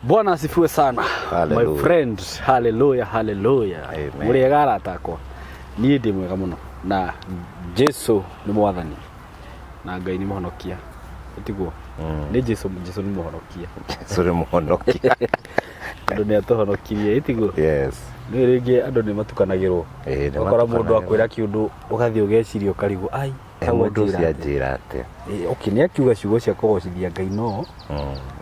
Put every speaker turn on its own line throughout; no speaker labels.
Bwana asifiwe sana.
Hallelujah.
My friend, hallelujah, hallelujah.
Amen.
Mũrĩega arata akwa. Niĩ ndĩ mwega mũno na Jesu nĩ mwathani na Ngai nĩ mũhonokia. Tiguo? Nĩ Jesu, Jesu nĩ mũhonokia.
Jesu nĩ mũhonokia.
Tondũ nĩ atũhonokirie, tiguo?
Yes.
Nĩ rĩngĩ andũ nĩ matukanagĩrwo.
Ĩĩ, nĩ
Ũgakora mũndũ
matukanagĩrwo.
akwĩra kĩũndũ ũgathiĩ ũgeciria ũkarigwo ai
Eh,
hau
mũndũ
anjĩra
ũcio
atĩa?"
anjĩra atĩa?
Okay, nĩ akiuga ciugo cia kũgocithia Ngai no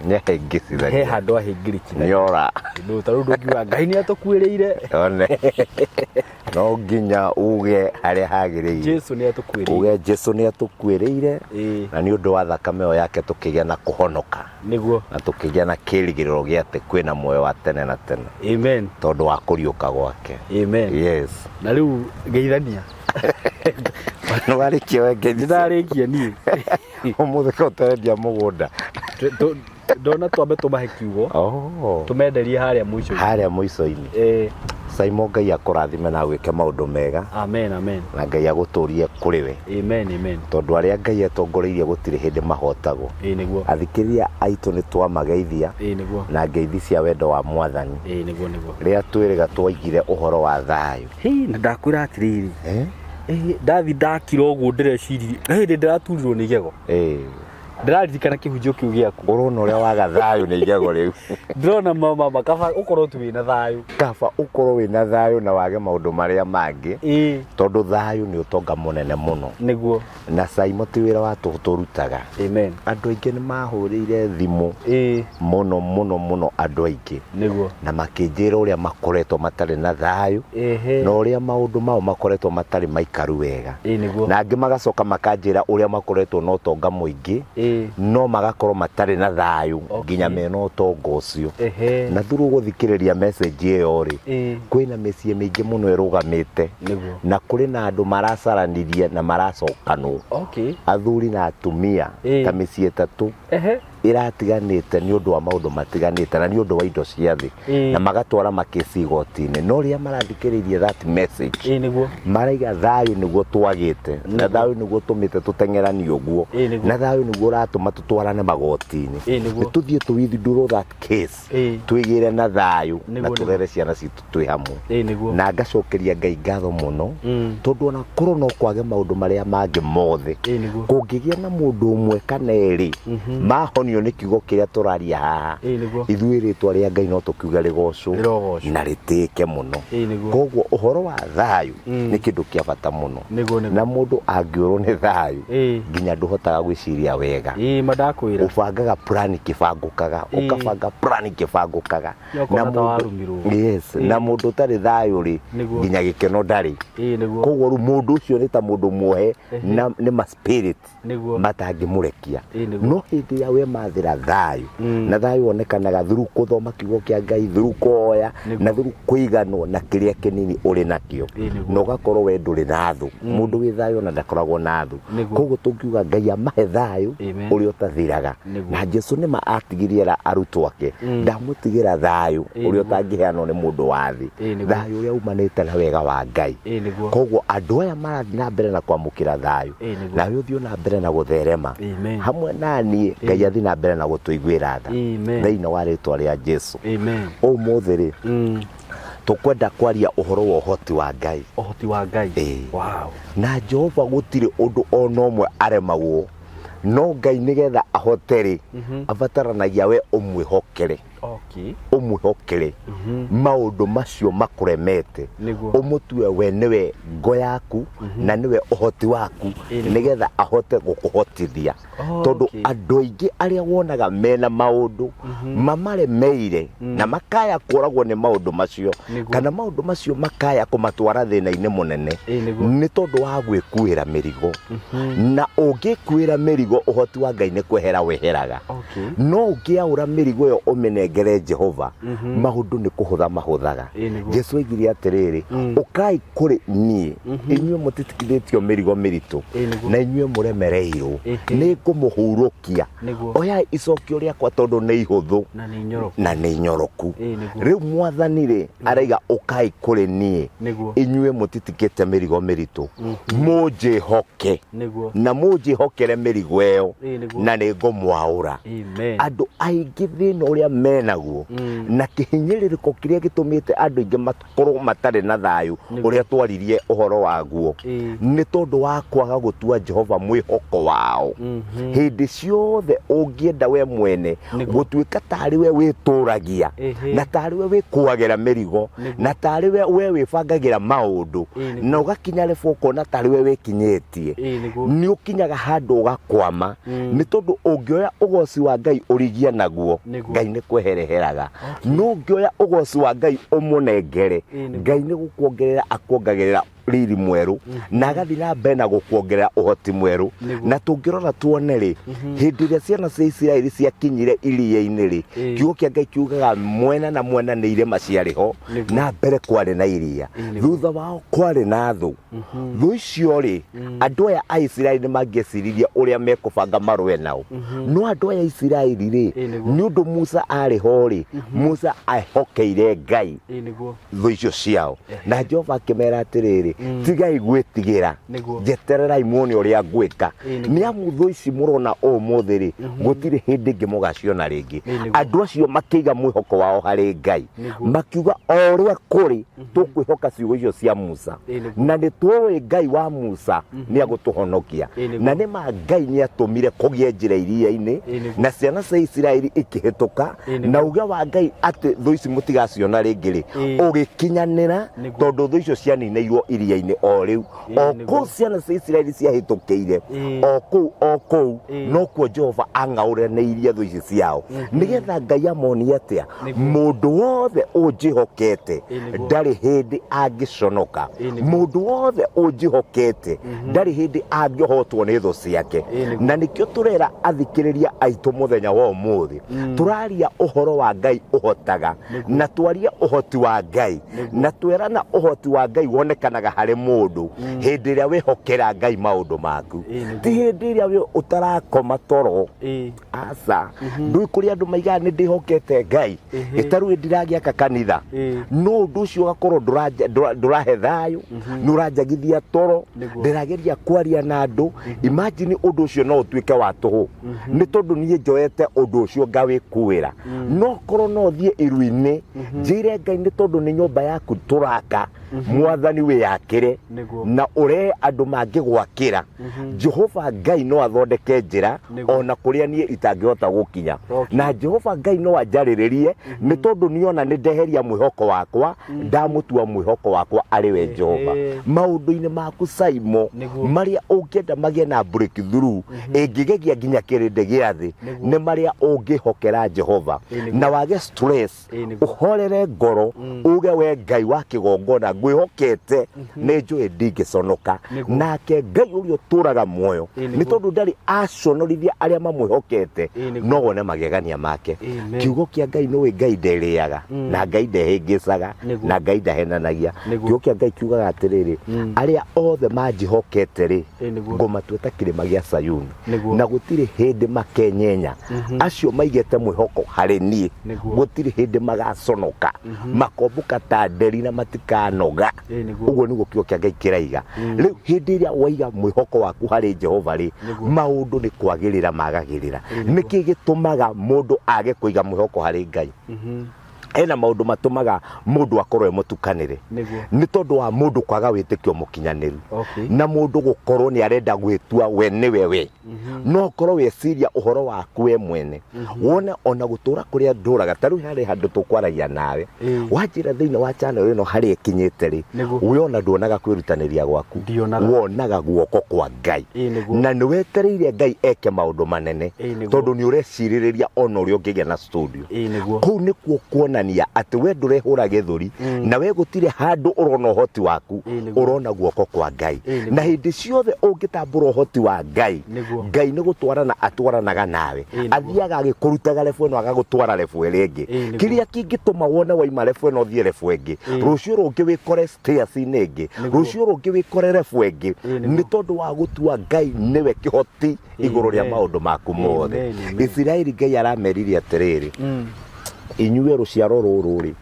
Nĩ
he
ahĩngĩcithagia.
handũ ahĩngĩrĩkithagia.
Nĩ ora.
Ndũ ta rĩu ndũngiuga Ngai nĩ atũkuĩrĩire.
One. No nginya uge harĩa hagĩrĩire.
Jesu nĩ atũkuĩrĩire.
Uge Jesu nĩ atũkuĩrĩire
Ĩĩ.
na nĩ ũndũ wa thakame ĩyo yake tũkĩgĩa na kũhonoka
Nĩguo.
na tũkĩgĩa na kĩrĩgĩrĩro gĩa atĩ kwĩna muoyo wa tene na tene
Amen.
tondũ wa kũriũka gwake.
Amen.
Yes.
Na rĩu ngeithania.
Nĩ warĩkia we ngeithia.
Nĩndarĩkia niĩ.
Ũmũthĩ ko ũtarendia mũgũnda.
Ndona twambe tũmahe kiugo.
Oh.
Tũmenderie harĩa mũico-inĩ.
Harĩa mũico-inĩ.
Eh.
Simon Ngai akũrathime na agwĩke maũndũ mega.
Amen, amen.
Na Ngai agũtũrie kũrĩ we.
Amen, amen.
Tondũ arĩa Ngai atongoreirie gũtirĩ hĩndĩ mahotagwo.
Ĩĩ nĩguo.
Athikĩrĩria aitũ nĩ twamageithia.
Ĩĩ nĩguo.
Na ngeithi cia wendo wa Mwathani.
Ĩĩ nĩguo nĩguo.
Rĩrĩa twĩrĩga twaigire ũhoro wa thayũ.
Hĩ, na ndakwĩra atĩrĩrĩ.
Eh?
Eh, ndathi ndakira ũguo ndĩreciririe hĩndĩ ndĩraturirwo nĩ igego.
Eh.
Ndĩraririkana kĩhunjio kĩu gĩaku.
Ũrona ũrĩa waga thayũ nĩ igego rĩu.
Ndĩrona mama mama kaba ũkorwo tu wĩna thayũ.
Kaba ũkorwo wĩna thayũ na wage maũndũ marĩa mangĩ.
Ĩĩ.
Tondũ thayũ nĩ ũtonga mũnene mũno.
Nĩguo.
Na Saimo ti wĩra wa tũhũ tũrutaga.
Amen.
Andũ aingĩ nĩ mahũrĩire thimũ.
Ĩĩ.
Mũno mũno mũno andũ aingĩ.
Nĩguo.
Na makĩnjĩra ũrĩa makoretwo matarĩ na thayũ.
Ehe.
Na ũrĩa maũndũ mao makoretwo matarĩ maikaru wega.
Ĩĩ nĩguo.
Na angĩ magacoka makanjĩra ũrĩa makoretwo na ũtonga mũingĩ.
Ĩĩ.
No magakorwo matarĩ na thayũ
Okay.
nginya mena ũtonga ũcio.
Ehe.
Na through gũthikĩrĩria message ĩyo rĩ,
Ĩĩ.
kwĩna mĩciĩ mĩingĩ mũno ĩrũgamĩte.
Nĩguo.
Na kũrĩ na andũ maracaranirie na maracokanwo.
Okay.
Athuri na atumia
Ĩĩ.
ta mĩciĩ ĩtatũ
Ehe.
ĩratiganĩte nĩ ũndũ wa maũndũ matiganĩte na nĩ ũndũ wa indo cia thĩ
Ĩĩ.
na magatwara makĩci igoti-inĩ no rĩrĩa marathikĩrĩirie that message
Ĩĩ nĩguo.
maraiga thayũ nĩguo twagĩte na thayũ nĩguo tũmĩte tũteng'eranie ũguo
Ĩĩ nĩguo.
na thayũ nĩguo ũratũma tũtwarane magoti-inĩ
Ĩĩ nĩguo.
nĩ tũthiĩ tũ withdraw that case
Ĩĩ.
twĩgĩre na thayũ na
Nĩguo,
tũrere ciana citũ twĩ hamwe
Ĩĩ nĩguo.
na ngacokeria Ngai ngatho mũno
Mm.
tondũ ona korwo no kwage maũndũ marĩa mangĩ mothe
Ĩĩ nĩguo.
kũngĩgĩa na mũndũ ũmwe kana erĩ mahonio nĩ kiugo kĩrĩa tũraria haha
Ĩĩ nĩguo.
ithuĩ rĩtwa rĩa Ngai no tũkiuge rĩgocwo
Rĩrogocwo.
na rĩtĩĩke mũno
Ĩĩ nĩguo.
koguo ũhoro wa thayũ
Mm.
nĩ kĩndũ kĩa bata mũno
Nĩguo nĩguo.
na mũndũ angĩũrwo nĩ thayũ
Ĩĩ.
nginya ndũhotaga gwĩciria wega
Ĩĩ ma ndakwĩra.
ũbangaga plan kĩbangũkaga
Ĩĩ.
ũkabanga plan kĩbangũkaga
Ya ũkona ta warumirwo.
Yes,
Ĩĩ.
na mũndũ ũtarĩ thayũ rĩ
Nĩguo.
nginya gĩkeno ndarĩ
Ĩĩ nĩguo.
koguo rĩu mũndũ ũcio nĩ ta mũndũ muohe
Ehe.
na nĩ ma spirit
Nĩguo.
matangĩmũrekia
Ĩĩ nĩguo.
no hĩndĩ ĩrĩa wemathĩra thayũ
Mm.
na thayũ wonekanaga through kũthoma kiugo kĩa Ngai through kũhoya
Nĩguo.
na through kũiganwo na kĩrĩa kĩnini ũrĩ nakĩo
Ĩĩ nĩguo.
na ũgakorwo we ndũrĩ na thũ mũndũ wĩ thayũ ona ndakoragwo na thũ
Nĩguo.
koguo tũngiuga Ngai amahe thayũ
Amen.
ũrĩa ũtathiraga
Nĩguo.
na Jesu nĩma atigĩrie ra arutwo ake ndamũtigĩra thayũ
Ĩĩ
ũrĩa
nĩguo.
ũtangĩheanwo nĩ mũndũ wa thĩ
Ĩĩ nĩguo.
thayũ ũrĩa umanĩte na wega wa Ngai
Ĩĩ nĩguo.
koguo andũ aya marathiĩ na mbere na kwamũkĩra thayũ
Ĩĩ nĩguo.
nawe ũthiĩ na mbere na gũtherema
Amen.
hamwe na niĩ Ngai athiĩ na mbere na gũtũiguĩra tha
Amen.
thĩinĩ wa rĩtwa rĩa Jesu
Amen.
ũmũthĩ rĩ
Mm.
tũkwenda kwaria ũhoro wa ũhoti wa Ngai
Ũhoti wa Ngai.
Ĩĩ.
Wow.
na Jehova gũtirĩ ũndũ ona ũmwe aremagwo no Ngai nĩgetha ahote rĩ abataranagia we ũmwĩhokere
Okay.
ũmwĩhokere maũndũ macio makũremete
Nĩguo.
ũmũtue we nĩwe ngo yaku na nĩwe ũhoti waku
Ĩĩ, nĩguo.
nĩgetha ahote gũkũhotithia
Oh,
tondũ
okay.
andũ aingĩ arĩa wonaga mena maũndũ mamaremeire na makaya kũragwo nĩ maũndũ macio
Nĩguo.
kana maũndũ macio makaya kũmatwara thĩna-inĩ mũnene
Ĩĩ, nĩguo.
nĩ tondũ wa gwĩkuĩra mĩrigo na ũngĩkuĩra mĩrigo ũhoti wa Ngai nĩ kwehera weheraga
Okay.
no ũngĩaũra mĩrigo ĩyo ũmĩnengere Jehova maũndũ nĩ kũhũtha mahũthaga
Ĩĩ, nĩguo.
Jesu oigire atĩrĩrĩ ũkai kũrĩ niĩ inyuĩ mũtitikithĩtio mĩrigo mĩritũ
Ĩĩ, nĩguo.
na inyuĩ mũremereirwo
Ĩhĩ.
nĩ ngũmũhurũkia
Nĩguo.
Oyai icokio rĩakwa tondũ nĩ ihũthũ
Na nĩ inyoroku.
na nĩ inyoroku.
Ĩĩ, nĩguo.
Rĩu mwathani rĩ araiga ũkai kũrĩ niĩ
Nĩguo.
inyuĩ mũtitikĩte mĩrigo mĩritũ mũnjĩhoke
Nĩguo.
na mũnjĩhokere mĩrigo ĩyo
Ĩĩ, nĩguo.
na nĩ ngũmwaũra.
Amen.
Andũ aingĩ thĩna ũrĩa menaguo na kĩhinyĩrĩrĩko kĩrĩa gĩtũmĩte andũ aingĩ makorwo matarĩ na thayũ ũrĩa twaririe ũhoro waguo nĩ tondũ wa kwaga gũtua Jehova mwĩhoko wao. Hĩndĩ ciothe ũngĩenda we mwene gũtuĩka tarĩ we wĩtũragia na tarĩ we wĩkuagĩra mĩrigo na tarĩ we wĩbangagĩra maũndũ na ũgakinya level ũkona tarĩ we wĩkinyĩtie, nĩ ũkinyaga handũ ũgakwama, nĩ tondũ ũngĩoya ũgoci wa Ngai ũrigie naguo, Ngai nĩ kwehereheraga. No ũngĩoya ũgoci wa Ngai ũmũnengere, Ngai nĩ gũkuongerera akuongagĩrĩra riri mwerũ na agathiĩ na mbere na gũkuongerera ũhoti mwerũ. Na tũngĩrora tuone rĩ, hĩndĩ ĩrĩa ciana cia Isiraeli ciakinyire iria-inĩ rĩ, kiugo kĩa Ngai kiugaga mwena na mwena nĩ irĩma ciarĩ ho, na mbere kwarĩ na iria, thutha wao kwarĩ na thũ. Thũ icio rĩ, andũ aya a Isiraeli nĩ mangĩeciririe ũrĩa mekũbanga marũe nao, no andũ aya a Isiraeli rĩ, nĩ ũndũ Musa arĩ ho rĩ, Musa ehokeire Ngai thũ icio ciao, na Jehova akĩmera atĩrĩrĩ, tigai gwĩtigĩra, njetererai muone ũrĩa ngwĩka, nĩ amu thũ ici mũrona ũmũthĩ rĩ, gũtirĩ hĩndĩ ĩngĩ mũgaciona rĩngĩ. Andũ acio makĩiga mwĩhoko wao harĩ Ngai, makiuga o ũrĩa kũrĩ, tũkwĩhoka ciugo icio cia Musa, na nĩ tũĩ Ngai wa Musa nĩ agũtũhonokia. Na nĩ ma Ngai nĩ atũmire kũgĩe njĩra iria-inĩ, na ciana cia Isiraeli ikĩhĩtũka, na uge wa Ngai atĩ thũ ici mũtigaciona rĩngĩ rĩ, ũgĩkinyanĩra, tondũ thũ icio cianinĩirwo iria-inĩ o rĩu. O kũu ciana cia Isiraeli ciahĩtũkĩire, o kũu o kũu nokuo Jehova ang'aũranĩirie thũ ici ciao, nĩgetha Ngai amonie atĩa, mũndũ wothe ũnjĩhokete ndarĩ hĩndĩ angĩconoka, mũndũ wothe ũnjĩhokete ndarĩ hĩndĩ angĩhotwo nĩ thũ ciake. Na nĩkĩo tũrera athikĩrĩria aitũ mũthenya wa ũmũthĩ, tũraria ũhoro wa Ngai ũhotaga, na twaria ũhoti wa Ngai, na twerana ũhoti wa Ngai wonekanaga harĩ mũndũ hĩndĩ ĩrĩa wĩhokera Ngai maũndũ maku, ti hĩndĩ ĩrĩa we ũtarakoma toro. Aca, ndũĩ kũrĩ andũ maigaga nĩ ndĩhokete Ngai, ĩtarũĩ ndiragĩaka kanitha, no ũndũ ũcio ũgakorwo ndũrahe thayũ, nĩ ũranjagithia toro, ndĩrageria kwaria na andũ. Imagine ũndũ ũcio no ũtuĩke wa tũhũ, nĩ tondũ niĩ njoete ũndũ ũcio ngawĩkuĩra. No korwo no thiĩ iru-inĩ njĩre Ngai, nĩ tondũ nĩ nyũmba yaku tũraka, Mwathani wĩyakĩre na ũrehe andũ mangĩgwakĩra. Jehova Ngai no athondeke njĩra ona kũrĩa niĩ itangĩhota gũkinya, na Jehova Ngai no anjarĩrĩrie, nĩ tondũ niona nĩ ndeheria mwĩhoko wakwa, ndamũtua mwĩhoko wakwa arĩ we Jehova. Maũndũ-inĩ maku Saimo, marĩa ũngĩenda magĩe na breakthrough ĩngĩgegia nginya kĩrĩndĩ gĩa thĩ, nĩ marĩa ũngĩhokera Jehova na wage stress, ũhorere ngoro, uge we Ngai wa kĩgongona ngwĩhokete, nĩ njũĩ ndingĩconoka. Nake Ngai ũrĩa ũtũraga muoyo, nĩ tondũ ndarĩ aconorithia arĩa mamwĩhokete, no wone magegania make. Kiugo kĩa Ngai, nĩũĩ Ngai nderĩaga, na Ngai ndehĩngĩcaga, na Ngai ndahenanagia. Kiugo kĩa Ngai kiugaga atĩrĩrĩ, arĩa othe manjĩhokete rĩ, ngũmatua ta kĩrĩma gĩa Sayuni, na gũtirĩ hĩndĩ makenyenya. Acio maigĩte mwĩhoko harĩ niĩ, gũtirĩ hĩndĩ magaconoka, makombũka ta nderi na matikanoga. Ũguo nĩguo kiugo kĩa Ngai kĩraiga. Rĩu hĩndĩ ĩrĩa waiga mwĩhoko waku harĩ Jehova rĩ, maũndũ nĩ kwagĩrĩra magagĩrĩra. Nĩkĩ gĩtũmaga mũndũ age kũiga mwĩhoko harĩ Ngai? Hena maũndũ matũmaga mũndũ akorwo e mũtukanĩre, nĩ tondũ wa mũndũ kwaga wĩtĩkio mũkinyanĩru, na mũndũ gũkorwo nĩ arenda gwĩtua we nĩwe we. No ũkorwo weciria ũhoro waku we mwene, wone ona gũtũra kũrĩa ndũraga. Ta rĩu harĩ handũ tũkwaragia nawe, wanjĩra thĩinĩ wa channel ĩno harĩa ĩkinyĩte rĩ, we ona nduonaga kwĩrutanĩria gwaku, wonaga guoko kwa Ngai, na nĩ wetereire Ngai eke maũndũ manene, tondũ nĩ ũrecirĩrĩria ona ũrĩa ũngĩgĩa na studio. Kũu nĩkuo kuonania atĩ we ndũrehũra gĩthũri, na we gũtirĩ handũ ũrona ũhoti waku, ũrona guoko kwa Ngai. Na hĩndĩ ciothe ũngĩtambũra ũhoti wa Ngai, Ngai nĩ gũtwarana atwaranaga nawe, athiaga agĩkũrutaga level ĩno agagũtwara level ĩrĩa ĩngĩ. Kĩrĩa kĩngĩtũma wone waima level ĩno ũthiĩ level ĩngĩ, rũciũ rũngĩ wĩkore stairs-inĩ ĩngĩ, rũciũ rũngĩ wĩkore level ĩngĩ, nĩ tondũ wa gũtua Ngai nĩwe kĩhoti igũrũ rĩa maũndũ maku mothe. Isiraeli Ngai aramerire atĩrĩrĩ, Inyuĩ rũciaro rũrũ rĩ,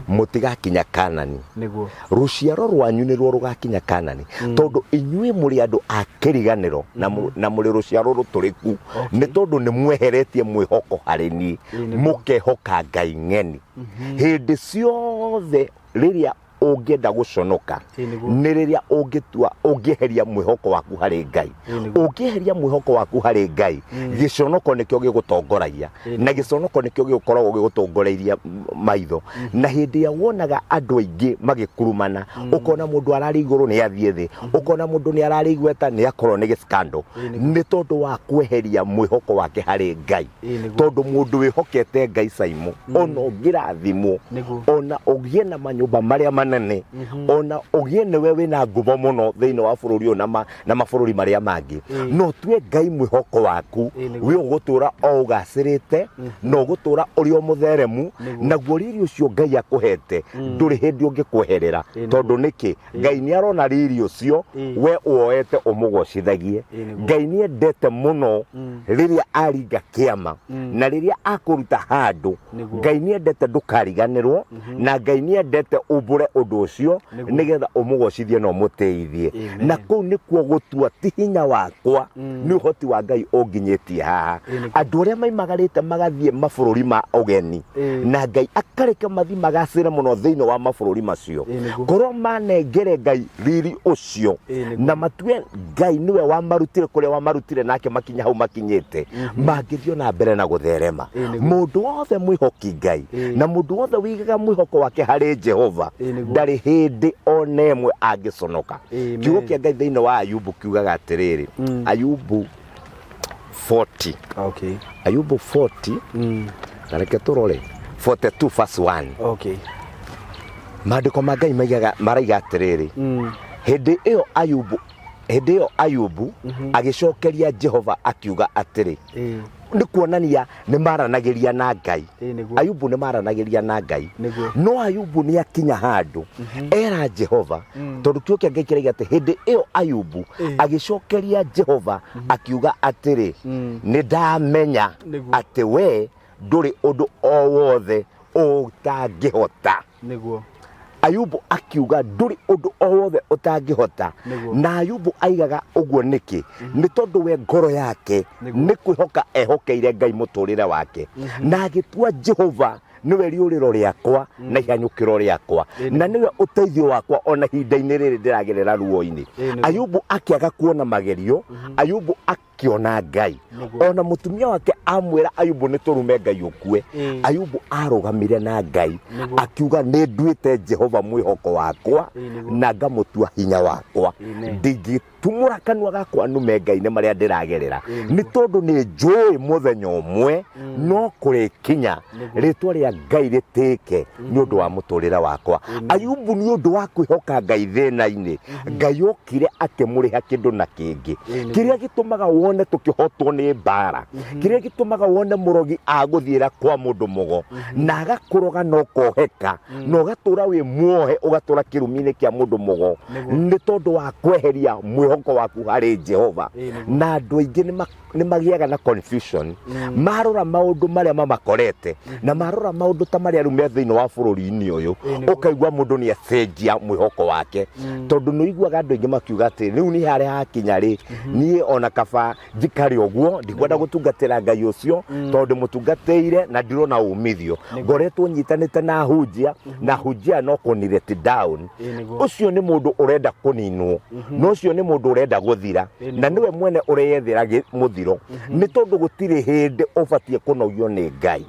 mũtigakinya Kanani.
Nĩguo.
Rũciaro rwanyu nĩruo rũgakinya Kanani, tondũ inyuĩ mũrĩ andũ a kĩriganĩro na na mũrĩ rũciaro rũtũrĩku, nĩ tondũ nĩ mweheretie mwĩhoko harĩ niĩ, mũkehoka ngai ng'eni. Hĩndĩ ciothe rĩrĩa ũngĩenda gũconoka
Ĩĩ nĩguo.
nĩ rĩrĩa ũngĩtua ũngĩeheria mwĩhoko waku harĩ Ngai.
Ĩĩ nĩguo.
Ũngĩeheria mwĩhoko waku harĩ Ngai, gĩconoko nĩkĩo gĩgũtongoragia,
Ĩĩ
na gĩconoko nĩkĩo gĩgũkoragwo gĩgũtongoreirie maitho. Na hĩndĩ ĩrĩa wonaga andũ aingĩ magĩkurumana, ũkona mũndũ ararĩ igũrũ nĩ athiĩ thĩ, ũkona mũndũ nĩ ararĩ igweta nĩ akorwo nĩ gĩskando,
Ĩĩ nĩguo.
nĩ tondũ wa kweheria mwĩhoko wake harĩ Ngai.
Ĩĩ nĩguo.
Tondũ mũndũ wĩhokete Ngai, Caimũ, ona ũngĩrathimwo,
Nĩguo.
ona ũgĩe na manyũmba marĩa manene, ona ũgĩe nĩwe wĩna ngumo mũno thĩinĩ wa bũrũri ũyũ na mabũrũri marĩa mangĩ, no tue Ngai mwĩhoko waku,
Ĩĩ nĩguo.
wĩ ũgũtũra o ũgacĩrĩte na ũgũtũra ũrĩ o mũtheremu.
Nĩguo.
Naguo riri ũcio Ngai akũhete ndũrĩ hĩndĩ ũngĩkweherera.
Ĩĩ nĩguo.
Tondũ nĩkĩ? Ngai nĩ arona riri ũcio we woete ũmũgocithagie.
Ĩĩ nĩguo.
Ngai nĩ endete mũno rĩrĩa aringa kĩama na rĩrĩa akũruta handũ.
Nĩguo.
Ngai nĩ endete ndũkariganĩrwo, na Ngai nĩ endete umbũre ũndũ ũcio
Nĩguo.
nĩgetha ũmũgocithie na ũmũtĩithie.
Amen.
Na kũu nĩkuo gũtua ti hinya wakwa, nĩ ũhoti wa Ngai ũnginyĩtie haha.
Ĩĩ nĩguo.
Andũ arĩa maimagarĩte magathiĩ mabũrũri ma ũgeni, na Ngai akareke mathiĩ magacĩre mũno thĩinĩ wa mabũrũri macio,
Ĩĩ nĩguo.
korwo manengere Ngai riri ũcio
Ĩĩ nĩguo.
na matue Ngai nĩwe wamarutire kũrĩa wamarutire nake makinya hau makinyĩte, mangĩthiĩ na mbere na gũtherema.
Ĩĩ nĩguo.
Mũndũ wothe mwĩhoki Ngai na mũndũ wothe wĩigaga mwĩhoko wake harĩ Jehova
Ĩĩ nĩguo.
ndarĩ hĩndĩ ona ĩmwe angĩconoka.
Amen.
Kiugo kĩa Ngai thĩinĩ wa Ayubu kiugaga atĩrĩrĩ, Ayubu 40, Ayubu 40, na reke tũrore 42 verse 1. Maandĩko ma Ngai maigaga maraiga atĩrĩrĩ, hĩndĩ ĩyo Ayubu agĩcokeria Jehova akiuga atĩrĩ. Nĩ kuonania nĩ maranagĩria na Ngai.
Ĩĩ nĩguo.
Ayubu nĩ maranagĩria na Ngai.
Nĩguo.
No Ayubu nĩ akinya handũ era Jehova, tondũ kiugo kĩa Ngai kĩraiga atĩ hĩndĩ ĩyo Ayubu agĩcokeria Jehova akiuga atĩrĩ, nĩ ndamenya atĩ we ndũrĩ ũndũ o wothe ũtangĩhota. Ayubu akiuga ndũrĩ ũndũ o wothe ũtangĩhota. Na Ayubu aigaga ũguo nĩkĩ? Nĩ tondũ we ngoro yake nĩ kwĩhoka ehokeire Ngai mũtũrĩre wake, na agĩtua Jehova nĩwe rĩũrĩro rĩakwa na ihanyũkĩro rĩakwa, na nĩwe ũteithio wakwa ona ihinda-inĩ rĩrĩ ndĩragerera ruo-inĩ.
Ĩĩ nĩguo.
Ayubu akĩaga kuona magerio, Ayubu akĩona Ngai. Ona mũtumia wake amwĩra, Ayubu, nĩ tũrume Ngai ũkue, Ayubu arũgamire na Ngai, akiuga, nĩ nduĩte Jehova mwĩhoko wakwa
Ĩĩ nĩguo.
na ngamũtua hinya wakwa.
Amen.
Ndingĩtumũra kanua gakwa nume Ngai nĩ marĩa ndĩragerera,
Ĩĩ
nĩ tondũ nĩ njũĩ mũthenya ũmwe no kũrĩkinya rĩtwa rĩa Ngai rĩtĩke nĩ ũndũ wa mũtũrĩre wakwa. Ayubu nĩ ũndũ wa kwĩhoka Ngai thĩna-inĩ, Ngai okire akĩmũrĩha kĩndũ na kĩngĩ.
Ĩĩ nĩguo.
Kĩrĩa gĩtũmaga wone tũkĩhotwo nĩ mbara, kĩrĩa gĩtũmaga wone mũrogi agũthiĩra kwa mũndũ mũgo na agakũroga na ũkoheka na ũgatũra wĩ muohe, ũgatũra kĩrumi-inĩ kĩa mũndũ mũgo, nĩ tondũ wa kweheria mwĩhoko waku harĩ Jehova.
Ĩĩ nĩguo.
Na andũ aingĩ nĩ magĩaga na confusion marora maũndũ marĩa mamakorete na marora maũndũ ta marĩa rĩu me thĩinĩ wa bũrũri-inĩ ũyũ,
Ĩĩ nĩguo.
ũkaigua mũndũ nĩ acenjia mwĩhoko wake, tondũ nĩ ũiguaga andũ aingĩ makiuga atĩ rĩu nĩ harĩa hakinya rĩ, niĩ ona kaba njikare ũguo, ndikwenda gũtungatĩra Ngai ũcio tondũ ndĩmũtungatĩire na ndirona umithio, ngoretwo nyitanĩte na hunjia na hunjia no kũni let down.
Ĩĩ nĩguo.
Ũcio nĩ mũndũ ũrenda kũninwo, na ũcio nĩ mũndũ ũrenda gũthira, na nĩwe mwene ũreyethera mũthiro, nĩ tondũ gũtirĩ hĩndĩ ũbatiĩ kũnogio nĩ Ngai.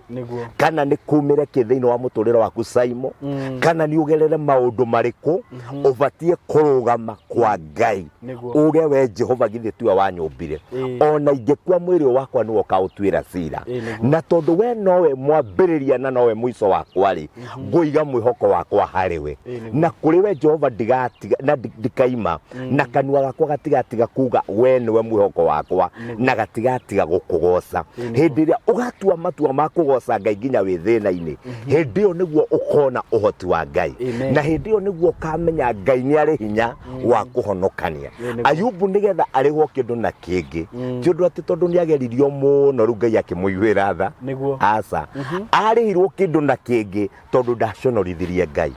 Kana nĩ kumĩre kĩ thĩinĩ wa mũtũrĩre waku, Saimo, kana nĩ ũgerere maũndũ marĩkũ, ũbatiĩ kũrũgama kwa Ngai, uge, we Jehova, githĩ tiwe wanyũmbire? Ona ingĩkua, mwĩrĩ ũyũ wakwa nĩwe ũkaũtuĩra cira.
Ĩĩ nĩguo.
Na tondũ we nowe mwambĩrĩria na nowe mũico wakwa rĩ, ngũiga mwĩhoko wakwa harĩ we.
Ĩĩ nĩguo.
Na kũrĩ we Jehova ndigatiga na ndikaima, na kanua gakwa gatigatiga kuga we nĩwe mwĩhoko wakwa, na gatigatiga gũkũgoca. Hĩndĩ ĩrĩa ũgatua matua ma kũgoca Ngai nginya wĩ thĩna-inĩ, hĩndĩ ĩyo nĩguo ũkona ũhoti wa Ngai.
Amen.
Na hĩndĩ ĩyo nĩguo ũkamenya Ngai nĩ arĩ hinya wa kũhonokania.
Ĩĩ nĩguo.
Ayubu nĩgetha arĩhwo kĩndũ na kĩngĩ, Ngai rĩ, ti ũndũ atĩ tondũ nĩ ageririo mũno rĩu Ngai akĩmũiguĩra tha. Aca, arĩhirwo kĩndũ na kĩngĩ tondũ ndaconorithirie Ngai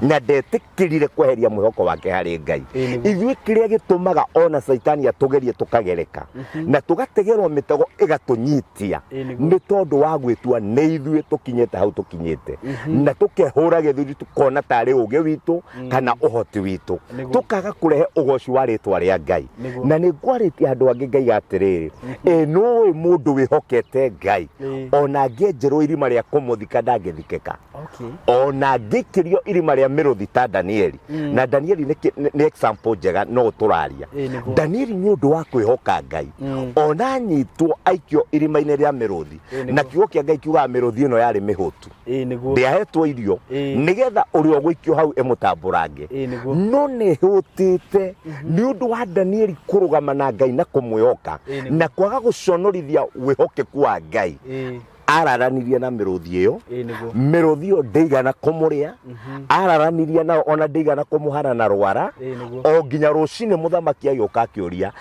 na ndetĩkĩrire kweheria mwĩhoko wake harĩ Ngai. Ithuĩ kĩrĩa gĩtũmaga ona Caitani atũgerie tũkagereka na tũgategerwo mĩtego ĩgatũnyitia nĩ tondũ wa gwĩtua nĩ ithuĩ tũkinyĩte hau tũkinyĩte, na tũkehũra gĩthũri tũkona tarĩ ũgĩ witũ kana ũhoti witũ, tũkaga kũrehe ũgoci wa rĩtwa rĩa Ngai. Na nĩ ngwarĩtie handũ hangĩ ngaiga atĩrĩrĩ, ĩ nũĩ mũndũ wĩhokete Ngai, ona angĩenjerwo irima rĩa kũmũthika ndangĩthikĩka, ona angĩikĩrio irima rĩa mĩrũthi ta Danieli. Na Danieli nĩ example njega no tũraria. Danieli nĩ ũndũ wa kwĩhoka Ngai, ona anyitwo aikio irima-inĩ rĩa mĩrũthi, na kiugo kĩa Ngai kiugaga mĩrũthi ĩno yarĩ mĩhũtu, ndĩahetwo irio, nĩgetha ũrĩa ũgũikio hau ĩmũtambũrange. No nĩ hũtĩte nĩ ũndũ wa Danieli kũrũgama na Ngai na kũmwĩhoka na kwaga gũconorithia wĩhokeku wa Ngai. Araranirie na mĩrũthi ĩyo, mĩrũthi ĩyo ndĩigana kũmũrĩa. Araranirie nao ona ndĩigana kũmũhara na rwara, o nginya rũcinĩ mũthamaki agĩũka akĩũria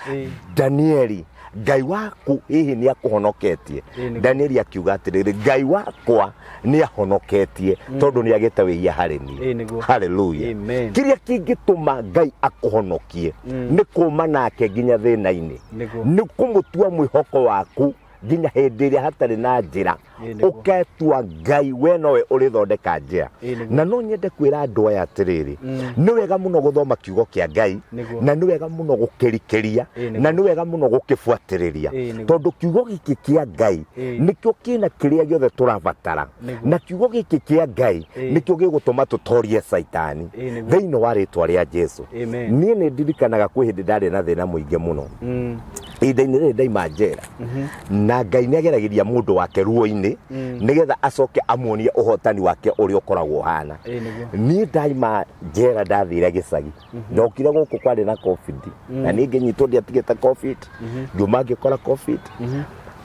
Danieli, Ngai waku hihi nĩ akũhonoketie? Danieli akiuga atĩrĩrĩ, Ngai wakwa nĩ ahonoketie, tondũ nĩ agĩte wĩhia harĩ niĩ. Haleluya. Kĩrĩa kĩngĩtũma Ngai akũhonokie nĩ kũma nake nginya thĩna-inĩ, nĩ kũmũtua mwĩhoko waku nginya hĩndĩ ĩrĩa hatarĩ na njĩra, ũketua Ngai we nowe ũrĩthondeka njĩra. Na no nyende kwĩra andũ aya atĩrĩrĩ, nĩ wega mũno gũthoma kiugo kĩa Ngai, na nĩ wega mũno gũkĩrikĩria, na nĩ wega mũno gũkĩbuatĩrĩria, tondũ kiugo gĩkĩ kĩa Ngai nĩkĩo kĩna kĩrĩa gĩothe tũrabatara, na kiugo gĩkĩ kĩa Ngai nĩkĩo gĩgũtũma tũtorie Caitani thĩinĩ wa rĩtwa rĩa Jesu. Niĩ nĩ ndirikanaga kwĩ hĩndĩ ndarĩ na thĩna mũingĩ mũno, ihinda-inĩ rĩrĩ ndaima njera, na Ngai nĩ ageragĩria mũndũ wake ruo-inĩ nĩgetha acoke amuonie ũhotani wake ũrĩa ũkoragwo ũhana. Niĩ ndaima njera ndathire gĩcagi, ndokire gũkũ kwarĩ na COVID, na niĩ ngĩnyitwo ndiatigĩte COVID, ngiuma ngĩkora COVID,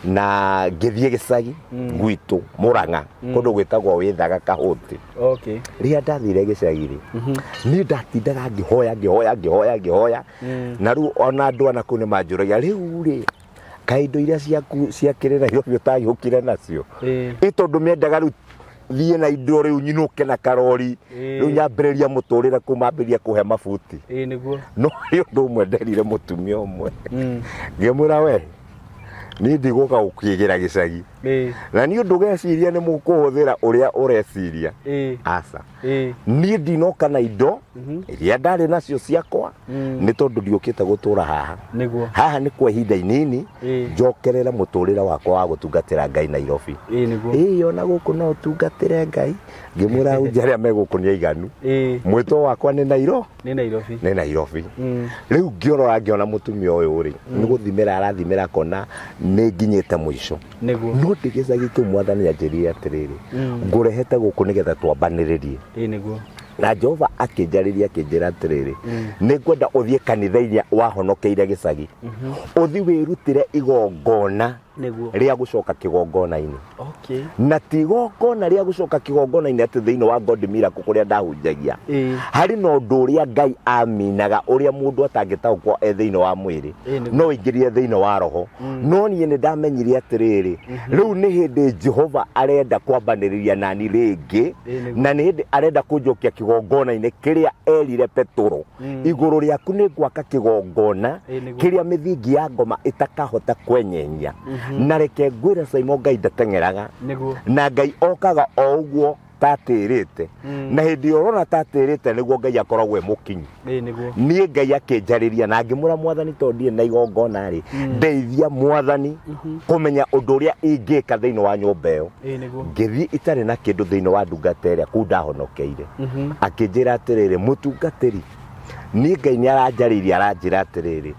na ngĩthiĩ gĩcagi gwitũ Mũrang'a, kũndũ gwĩtagwo Wĩthaga Kahũti. Rĩrĩa ndathire gĩcagi rĩ, niĩ ndatindaga ngĩhoya ngĩhoya ngĩhoya ngĩhoya, na rĩu ona andũ ana kũu nĩ manjũragia, rĩu rĩ, kaĩ indo iria ciaku ciakĩrĩ Nairobi ũtagĩũkire nacio? Ĩ tondũ mendaga rĩu thiĩ na indo, rĩu nyinũke na karori, rĩu nyambĩrĩria mũtũrĩre kũu, mambĩrĩria kũhe mabuti. No nĩ ũndũ ũmwe nderire mũtumia ũmwe, ngĩmwĩra, we niĩ ndigũka gũkĩgĩra gĩcagi, na niĩ ndũgeciria nĩ mũkũhũthĩra ũrĩa ũreciria, aca. Niĩ ndinoka na indo iria ndarĩ nacio ciakwa, nĩ tondũ ndiũkĩte gũtũra haha. Haha nĩ kwa ihinda inini, njokerere mũtũrĩre wakwa wa gũtungatĩra Ngai Nairobi. Ĩĩ, ona gũkũ no ũtungatĩre Ngai. Ngĩmwĩra hunjia arĩa me gũkũ nĩ aiganu, mwĩto wakwa nĩ Nairobi.
Nĩ Nairobi.
Nĩ Nairobi. Rĩu ngĩorora ngĩona mũtumia ũyũ rĩ, nĩ gũthimĩra arathimĩra, akona nĩ nginyĩte mũico. No ndĩ gĩcagi kĩu Mwathani anjĩrire atĩrĩrĩ, ngũrehete gũkũ nĩgetha twambanĩrĩrie. Na Jehova akĩnjarĩria akĩnjĩra atĩrĩrĩ, nĩ ngwenda ũthiĩ kanitha iria wahonokeire gĩcagi, ũthiĩ wĩrutĩre igongona rĩa gũcoka kĩgongona-inĩ. Na ti igongona rĩa gũcoka kĩgongona-inĩ atĩ thĩinĩ wa God Miracle kũrĩa ndahunjagia, harĩ na ũndũ ũrĩa Ngai aminaga ũrĩa mũndũ atangĩtaũkwo e thĩinĩ wa mwĩrĩ, no ingĩrire thĩinĩ wa roho. No niĩ nĩ ndamenyire atĩrĩrĩ, rĩu nĩ hĩndĩ Jehova arenda kwambanĩrĩria nani rĩngĩ, na nĩ hĩndĩ arenda kũnjokia kĩgongona-inĩ kĩrĩa erire Petũro, igũrũ rĩaku nĩ ngwaka kĩgongona kĩrĩa mĩthingi ya ngoma ĩtakahota kwenyenyia. Na reke ngwĩre Simon, Ngai ndateng'eraga, na Ngai okaga o ũguo tatĩrĩte, na hĩndĩ ĩyo ũrona tatĩrĩte nĩguo Ngai akoragwo e mũkinyu. Niĩ Ngai akĩnjarĩria na ngĩmwĩra, Mwathani, tondũ ndirĩ na igongona rĩ, ndeithia Mwathani kũmenya ũndũ ũrĩa ingĩka thĩinĩ wa nyũmba ĩyo. Ngĩthiĩ itarĩ na kĩndũ thĩinĩ wa ndungata ĩrĩa kũu ndahonokeire. Akĩnjĩra atĩrĩrĩ, mũtungatĩri, niĩ Ngai nĩ aranjarĩirie, aranjĩra atĩrĩrĩ,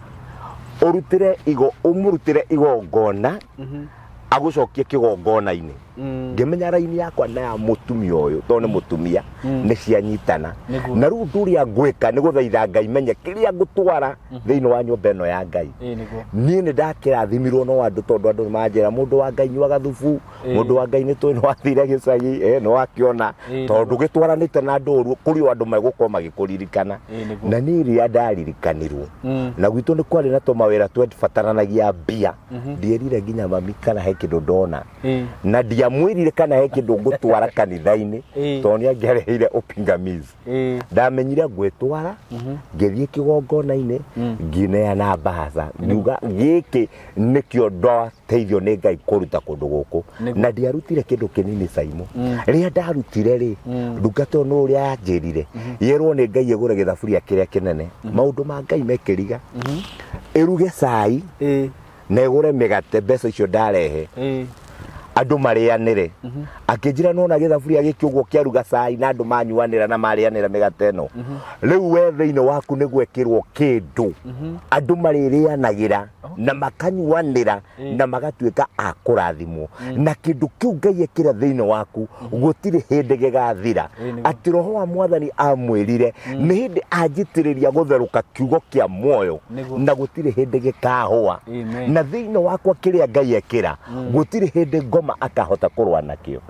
ũrutĩre igo ũmũrutĩre igongona agũcokie kĩgongona-inĩ. Ngĩmenya raini yakwa na ya mũtumia ũyũ, tondũ nĩ mũtumia, nĩ cianyitana. Na rĩu ũndũ ũrĩa ngwĩka nĩ gũthaitha Ngai menye kĩrĩa ngũtwara thĩinĩ wa nyũmba ĩno ya Ngai. Niĩ nĩ ndakĩrathimirwo no andũ, tondũ andũ nĩ manjĩra, mũndũ wa Ngai nyuaga thubu, mũndũ wa Ngai nĩ tũĩ nĩ wathire gĩcagi, nĩ wakĩona, tondũ gĩtwaranĩte na andũ ũru, kũrĩ o andũ megũkorwo magĩkũririkana. Na niĩ rĩrĩa ndaririkanirwo, na gwitũ nĩ kwarĩ na tũmawĩra twebataranagia mbia, ndierire nginya mami kana he kĩndũ ndona, na ndiamwĩrire kana he kĩndũ ngũtwara kanitha-inĩ, tondũ nĩ angĩareheire upingamizi. Ndamenyire ngwĩtwara, ngĩthiĩ kĩgongona-inĩ, ngĩneana mbaca, ngiuga gĩkĩ nĩkĩo ndateithio nĩ Ngai kũruta kũndũ gũkũ. Na ndiarutire kĩndũ kĩnini Caimo. Rĩrĩa ndarutire rĩ, ndungata ĩyo nĩ ũrĩa yanjĩrire, yerwo nĩ Ngai ĩgũre gĩthaburia kĩrĩa kĩnene. Maũndũ ma Ngai mekĩriga, ĩruge cai na ĩgũre mĩgate, mbeca icio ndarehe andũ marĩanĩre. Akĩnjĩra, nona gĩthaburia gĩkĩ ũguo kĩaruga cai na andũ manyuanĩra na marĩanĩra mĩgate ĩno, rĩu we thĩinĩ waku nĩ gwekĩrwo kĩndũ andũ marĩrĩanagĩra na makanyuanĩra na magatuĩka a kũrathimwo. Na kĩndũ kĩu Ngai ekĩra thĩinĩ waku gũtirĩ hĩndĩ gĩgathira. Atĩ roho wa Mwathani amwĩrire nĩ hĩndĩ anjitĩrĩria gũtherũka kiugo kĩa muoyo, na gũtirĩ hĩndĩ gĩkahũa.
Amen.
Na thĩinĩ wakwa kĩrĩa Ngai ekĩra, gũtirĩ hĩndĩ ngoma akahota kũrũa nakĩo.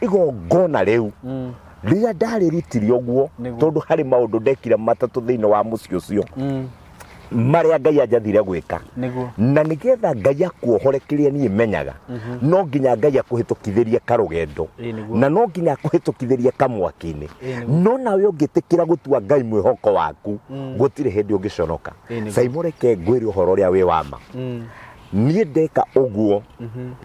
Igongona rĩu rĩrĩa ndarĩrutire ũguo, tondũ harĩ maũndũ ndekire matatũ thĩinĩ wa mũciĩ ũcio marĩa Ngai anjathire gwĩka, na nĩgetha Ngai akuohore kĩrĩa niĩ menyaga, no nginya Ngai akũhĩtũkithĩrie karũgendo, na no nginya akũhĩtũkithĩrie kamwaki-inĩ. No nawe ũngĩtĩkĩra gũtua Ngai mwĩhoko waku, gũtirĩ hĩndĩ ũngĩconoka. Caimo, reke ngwĩre ũhoro ũrĩa wĩ wa ma. Niĩ ndeka ũguo,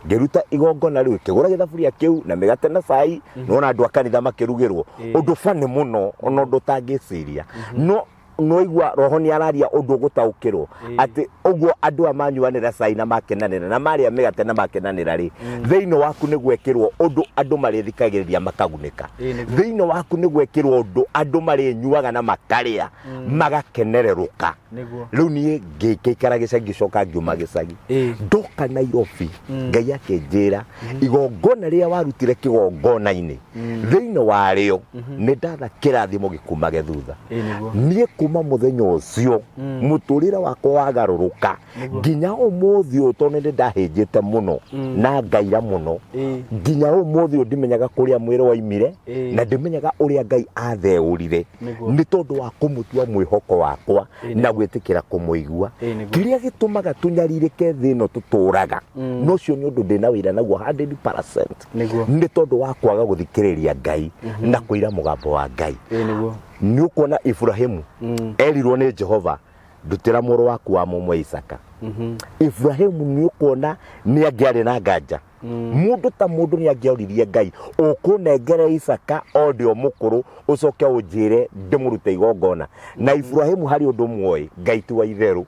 ngĩruta igongona rĩu, kĩgũra gĩthaburia kĩu na mĩgate na cai, nona andũ a kanitha makĩrugĩrwo ũndũ bani mũno, ona ũndũ ũtangĩciria. No noigua roho nĩ araria ũndũ ũgũtaũkĩrwo atĩ ũguo andũ a manyuanĩra cai na makenanĩra na marĩa mĩgate na makenanĩra rĩ, thĩinĩ waku nĩ gwekĩrwo ũndũ andũ marĩthikagĩrĩria makagunĩka. Thĩinĩ waku nĩ gwekĩrwo ũndũ andũ marĩnyuaga na makarĩa magakenererũka. Rĩu niĩ ngĩikara gĩcagi, ngĩcoka ngiuma gĩcagi, ndoka Nairobi. Ngai akĩnjĩra, igongona rĩrĩa warutire kĩgongona-inĩ, thĩinĩ warĩo nĩ ndatha kĩrathimo gĩkumage thutha. Niĩ kuma mũthenya ũcio mũtũrĩre wakwa wagarũrũka nginya ũmũthĩ ũyũ, tondũ nĩ ndahĩnjĩte mũno na ngaira mũno. Nginya ũmũthĩ ũyũ ndimenyaga kũrĩa mwĩrĩ waimire, na ndimenyaga ũrĩa Ngai atheũrire, nĩ tondũ wa kũmũtua mwĩhoko wakwa na gwĩtĩkĩra kũmũigua. Kĩrĩa gĩtũmaga tũnyarirĩke thĩ ĩno tũtũraga, no ũcio nĩ ũndũ ndĩna wĩra naguo 100%, nĩ tondũ wa kwaga gũthikĩrĩria Ngai na kũira mũgambo wa Ngai. Nĩ ũkuona Iburahimu erirwo nĩ Jehova, ndutĩra mũrũ waku wa mũmwe Isaka. Iburahimu nĩ ũkuona nĩ angĩarĩ na nganja. Mũndũ ta mũndũ nĩ angĩoririe Ngai, ũkũnengere Isaka o ndĩ o mũkũrũ, ũcoke ũnjĩre ndĩmũrute igongona? Na Iburahimu harĩ ũndũ muoĩ, Ngai ti wa itherũ.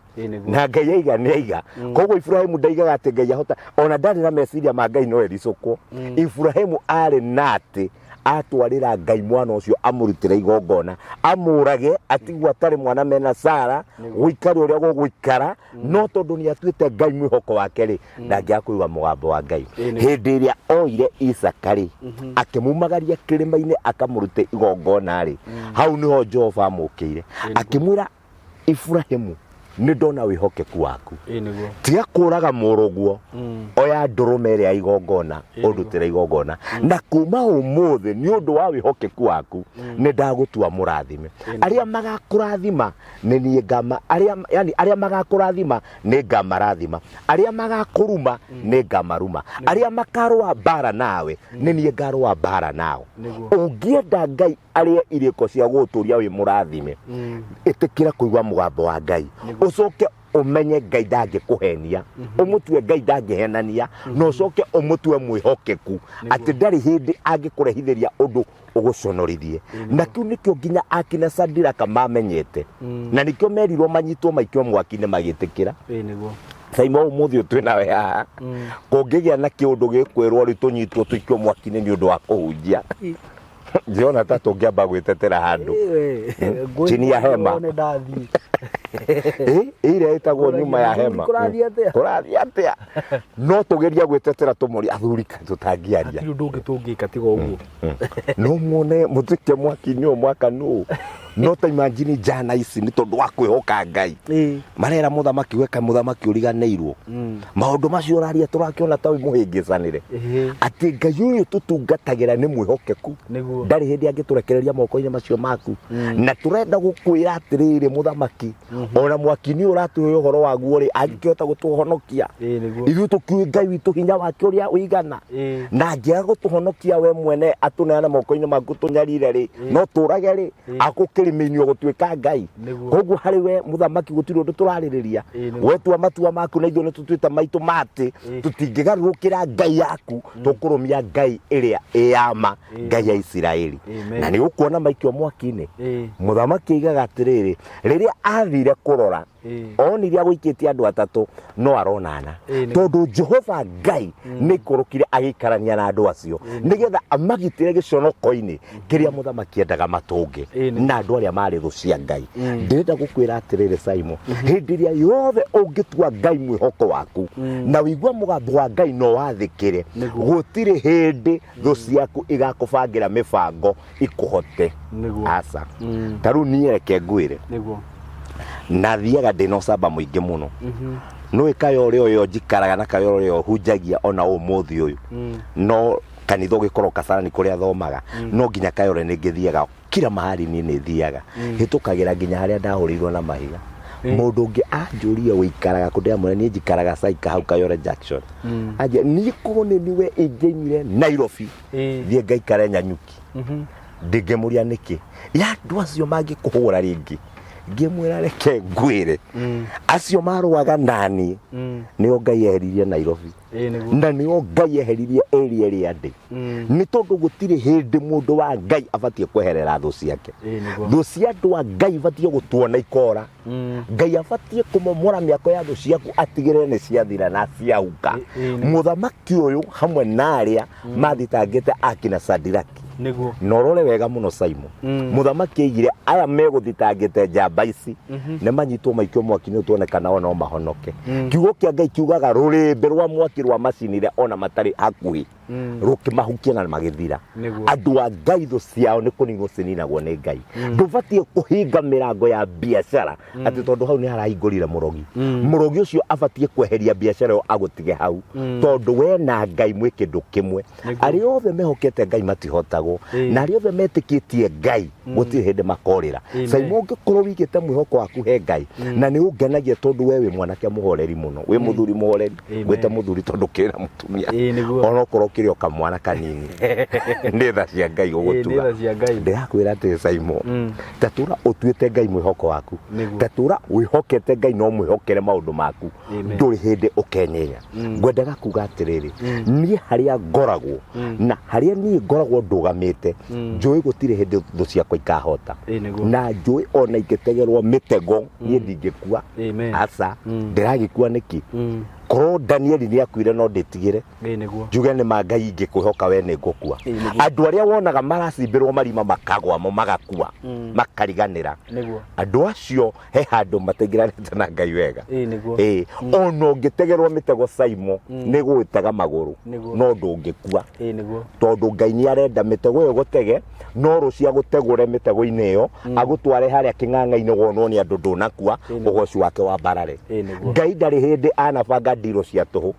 Na Ngai aiga nĩ aiga. Koguo Iburahimu ndaigaga atĩ Ngai ahota, ona ndarĩ na meciria ma Ngai no ericũkwo. Iburahimu arĩ na atĩ atwarĩra Ngai mwana ũcio amũrutĩre igongona, amũrage, atigwo atarĩ mwana mena Sara, gũikare ũrĩa gũgũikara. No tondũ nĩ atuĩte Ngai mwĩhoko wake rĩ, ndangĩaga kũigua mũgambo wa Ngai. Hĩndĩ ĩrĩa oire Isaka rĩ, akĩmumagaria kĩrĩma-inĩ akamũrute igongona rĩ, hau nĩho Jehova amũkĩire akĩmwĩra, Iburahimu, nĩ ndona wĩhokeku waku. Tiga kũraga mũrũguo, oya ndũrũme ĩrĩa ya igongona ũndutĩre igongona, na kuma ũmũthĩ nĩ ũndũ wa wĩhokeku waku nĩ ndagũtua mũrathime. Arĩa magakũrathima nĩ niĩ ngama arĩa, yani arĩa magakũrathima nĩ ngamarathima, arĩa magakũruma nĩ ngamaruma, arĩa makarũa mbara nawe nĩ niĩ ngarũa mbara nao. Ũngĩenda Ngai arĩe irĩko cia gũgũtũria wĩ mũrathime, ĩtĩkĩra kũigua mũgambo wa Ngai, ũcoke ũmenye Ngai ndangĩkũhenia, ũmũtue Ngai ndangĩhenania, na ũcoke ũmũtue mwĩhokeku atĩ ndarĩ hĩndĩ angĩkũrehithĩria ũndũ ũgũconorithie. Na kĩu nĩkĩo nginya akina Sadiraka mamenyete, na nĩkĩo merirwo manyitwo maikio mwaki-inĩ magĩtĩkĩra. Saima, ũmũthĩ ũyũ twĩ nawe haha, kũngĩgĩa na kĩũndũ gĩkwĩrwo rĩu tũnyitwo tũikio mwaki-inĩ nĩ ũndũ wa kũhunjia, ndĩrona ta tũngĩamba gwĩtetera handũ chini ya hema.
Nĩ ndathiĩ.
Ĩ, ĩrĩa ĩtagwo nyuma ya hema.
Kũrathiĩ atĩa?
Kũrathiĩ atĩa? No tũgeria gwĩtetera tũmũrie athuri kaĩ tũtangĩaria.
Hatirĩ ũndũ ũngĩ tũngĩka tiga ũguo.
No muone mũtuĩke mwaki-inĩ ũyũ mwakanu ũũ. No ta imagine njana ici nĩ tondũ wa kwĩhoka Ngai. Marera mũthamaki weka mũthamaki ũriganĩirwo. Maũndũ macio ũraria tũrakĩona ta wĩ mũhĩngĩcanĩre. Atĩ Ngai ũyũ tũtungatagĩra nĩ mwĩhokeku.
Nĩguo.
Ndarĩ hĩndĩ angĩtũrekereria moko-inĩ macio maku. Na tũrenda gũkwĩra atĩrĩrĩ mũthamaki, ona mwaki-inĩ ũyũ ũratũhe ũhoro waguo rĩ, angĩkĩhota gũtũhonokia.
Ĩĩ nĩguo.
Ithuĩ tũkiũĩ Ngai witũ hinya wake ũrĩa ũigana.
Ĩĩ.
Na angĩaga gũtũhonokia we mwene atũneane moko-inĩ maku tũnyarire rĩ, no tũrage rĩ, akũkĩrĩmĩinio gũtuĩka Ngai.
Nĩguo.
Koguo harĩ we mũthamaki gũtirĩ ũndũ tũrarĩrĩria.
Ĩĩ nĩguo.
We tua matua maku na ithuĩ nĩ tũtuĩte maitũ ma atĩ tũtingĩgarũrũkĩra Ngai yaku, tũkũrũmia Ngai ĩrĩa ĩ ya ma, Ngai ya Isiraeli.
Amen.
Na nĩ ũkuona maikio mwaki-inĩ.
Ĩĩ.
Mũthamaki aigaga atĩrĩrĩ, rĩrĩa athire kũrora
Ĩĩ.
onire agũikĩtie andũ atatũ no arona ana
Ĩĩ, nĩ-
tondũ Jehova Ngai nĩ ikũrũkire agĩikarania na andũ acio nĩgetha amagitĩre gĩconoko-inĩ kĩrĩa mũthamaki endaga matũnge
Ĩĩ, nĩ-
na andũ arĩa marĩ thũ cia Ngai. Ndĩrenda gũkwĩra atĩrĩrĩ Simon, hĩndĩ ĩrĩa yothe ũngĩtua Ngai mwĩhoko waku na wĩigua mũgambo wa Ngai no wathĩkĩre,
Nĩguo.
gũtirĩ hĩndĩ thũ ciaku igakũbangĩra mĩbango ikũhote.
Nĩguo.
Aca. Ta rĩu niĩ reke ngwĩre,
Nĩguo.
Na thiaga ndĩna ũcamba mũingĩ mũno. Nĩũĩ Kayore ũyũ njikaraga na Kayore ũyũ hunjagia ona ũmũthĩ ũyũ. No kanitha ũgĩkorwo Kasarani kũrĩa thomaga, no nginya Kayore nĩ ngĩthiaga kila mahali niĩ nĩ thiaga. Hĩtũkagĩra nginya harĩa ndahũrĩirwo na mahiga. Mũndũ ũngĩ anjũria ũikaraga kũ, ndĩramwĩra niĩ njikaraga Saika hau Kayore Junction. Anjĩra niĩ korwo nĩ niwe ingĩaimire Nairobi thiĩ ngaikare Nyanyuki. Ndingĩmũria nĩkĩ. Ya andũ acio mangĩkũhũra rĩngĩ. Ngĩmwĩra reke ngwĩre. Acio marũaga nani nĩo Ngai eheririe Nairobi.
Ĩĩ nĩguo.
Na nĩo Ngai eheririe area ĩrĩa ndĩ. Nĩ tondũ gũtirĩ hĩndĩ mũndũ wa Ngai abatiĩ kweherera thũ ciake.
Ĩĩ nĩguo.
Thũ cia andũ a Ngai ibatiĩ gũtuona ikora. Ngai abatiĩ kũmomora mĩako ya thũ ciaku atigĩrĩre nĩ ciathira na ciahuka.
Ĩĩ nĩguo.
Mũthamaki ũyũ hamwe na arĩa mathitangĩte akina Sadiraki.
Nĩguo.
Na ũrore wega mũno Simon. Mũthamaki aigire aya megũthitangĩte njamba ici nĩ manyitwo maikio mwaki-inĩ ũyũ tuone kana o no mahonoke. Kiugo kĩa Ngai kiugaga rũrĩrĩmbĩ rwa mwaki rwamacinire ona matarĩ hakuhĩ. Rũkĩmahukia na magĩthira.
Nĩguo.
Andũ a Ngai thũ ciao nĩ kũninwo cininagwo nĩ Ngai. Ndũbatiĩ kũhinga mĩrango ya biacara atĩ tondũ hau nĩ harahingũrire mũrogi. Mũrogi ũcio abatiĩ kweheria biacara ĩyo agũtige hau, tondũ we na Ngai mwĩ kĩndũ kĩmwe.
Nĩguo.
Arĩa othe mehokete Ngai matihotagwo, na arĩa othe metĩkĩtie Ngai gũtirĩ hĩndĩ makorĩra.
Amen.
Simon, ũngĩkorwo wĩigĩte mwĩhoko waku he Ngai, na nĩ ũngenagia tondũ we wĩ mwanake mũhoreri mũno, wĩ mũthuri mũhoreri.
Amen.
Ngwĩte mũthuri tondũ kĩrĩ na mũtumia.
Ĩĩ, nĩguo.
Onokorwo kĩrĩ o kamwana kanini. Nĩ tha cia Ngai
Ĩĩ, nĩ
gũgũtuga.
tha cia Ngai.
Ndĩrakwĩra atĩrĩ Simon, tatũra ũtuĩte Ngai mwĩhoko waku.
Nĩguo.
Tatũra wĩhokete Ngai no mwĩhokere maũndũ maku.
Amen.
Ndũrĩ hĩndĩ ũkenyenya. Ngwendaga kuga atĩrĩrĩ, niĩ harĩa ngoragwo na harĩa niĩ ngoragwo ndũgamĩte, njũĩ gũtirĩ hĩndĩ thũ ciakwa ikahota.
Ĩĩ, nĩguo.
Na njũĩ ona ingĩtegerwo mĩtego niĩ ndingĩkua.
Amen.
Aca, ndĩragĩkua nĩkĩ? Korwo Danieli nĩ akuire no ndĩtigĩre.
Ĩĩ, nĩguo.
Njuge nĩ ma Ngai ingĩkwĩhoka we nĩ ngũkua.
Ĩĩ, nĩguo.
Andũ arĩa wonaga maracimbĩrwo marima makagwamo magakua, makariganĩra.
Nĩguo.
Andũ acio he handũ mataingĩranĩte na Ngai wega.
Ĩĩ, nĩguo.
Ĩĩ, ona ũngĩtegerwo mĩtego Simon, nĩ gũgĩtega magũrũ,
Nĩguo.
no ndũngĩkua.
Ĩĩ, nĩguo.
Tondũ Ngai nĩ arenda mĩtego ĩyo gũtege, no rũcio agũtegũre mĩtego-inĩ ĩyo, agũtware harĩa kĩng'ang'a-inĩ wonwo nĩ andũ ndũnakua,
Ĩĩ, nĩguo.
ũgoci wake wambarare.
Ĩĩ, nĩguo.
Ngai ndarĩ hĩndĩ anabanga ndirũ cia tũhũ.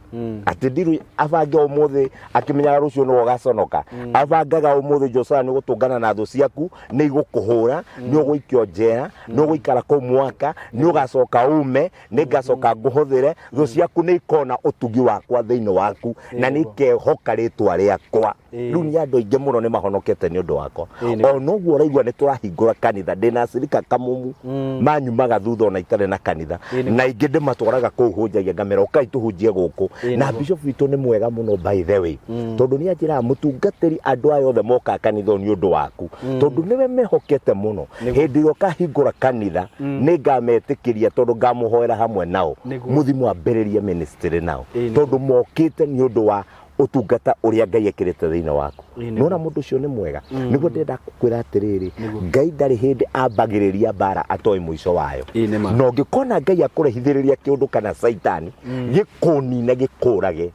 Atĩ ndirũ abange ũmũthĩ akĩmenyaga rũciũ nĩwe ũgaconoka. Abangaga ũmũthĩ Joshua nĩ ũgũtũngana na thũ ciaku, nĩ igũkũhũra, nĩ ũgũikio njera, nĩ ũgũikara kũu mwaka, nĩ ũgacoka ume, nĩ ngacoka ngũhũthĩre, thũ ciaku nĩ ikona ũtugi wakwa thĩinĩ waku, na nĩ ikehoka rĩtwa rĩakwa. Rĩu nĩ andũ aingĩ mũno nĩ mahonokete nĩ ũndũ wakwa. Ona ũguo ũraigua nĩ tũrahingũra kanitha, ndĩna acirika kamumu manyumaga thutha ona itarĩ na kanitha, na ingĩ ndĩmatwaraga kũu hunjagia ngamera ũkai tũhunjie gũkũ. Na bishop witũ nĩ mwega mũno by the way, tondũ nĩ anjĩraga mũtungatĩri andũ aya othe mokaga kanitha ũyũ nĩ ũndũ waku, tondũ nĩwe mehokete mũno. Hĩndĩ ĩrĩa ũkahingũra kanitha nĩ ngametĩkĩria, tondũ ngamũhoera hamwe nao, mũthi mwambĩrĩrie ministry nao, tondũ mokĩte nĩ ũndũ wa Ũtungata ũrĩa Ngai ekĩrĩte thĩinĩ waku.
Ĩĩ, nĩguo.
Nona mũndũ ũcio nĩ mwega. Nĩguo ndĩrenda kwĩra atĩrĩrĩ, Ngai ndarĩ hĩndĩ ambagĩrĩria mbara atoĩ mũico wayo.
Ĩĩ, nĩ ma.
Na ũngĩkona Ngai akũrehithĩrĩria kĩũndũ kana caitani gĩkũnine gĩkũrage,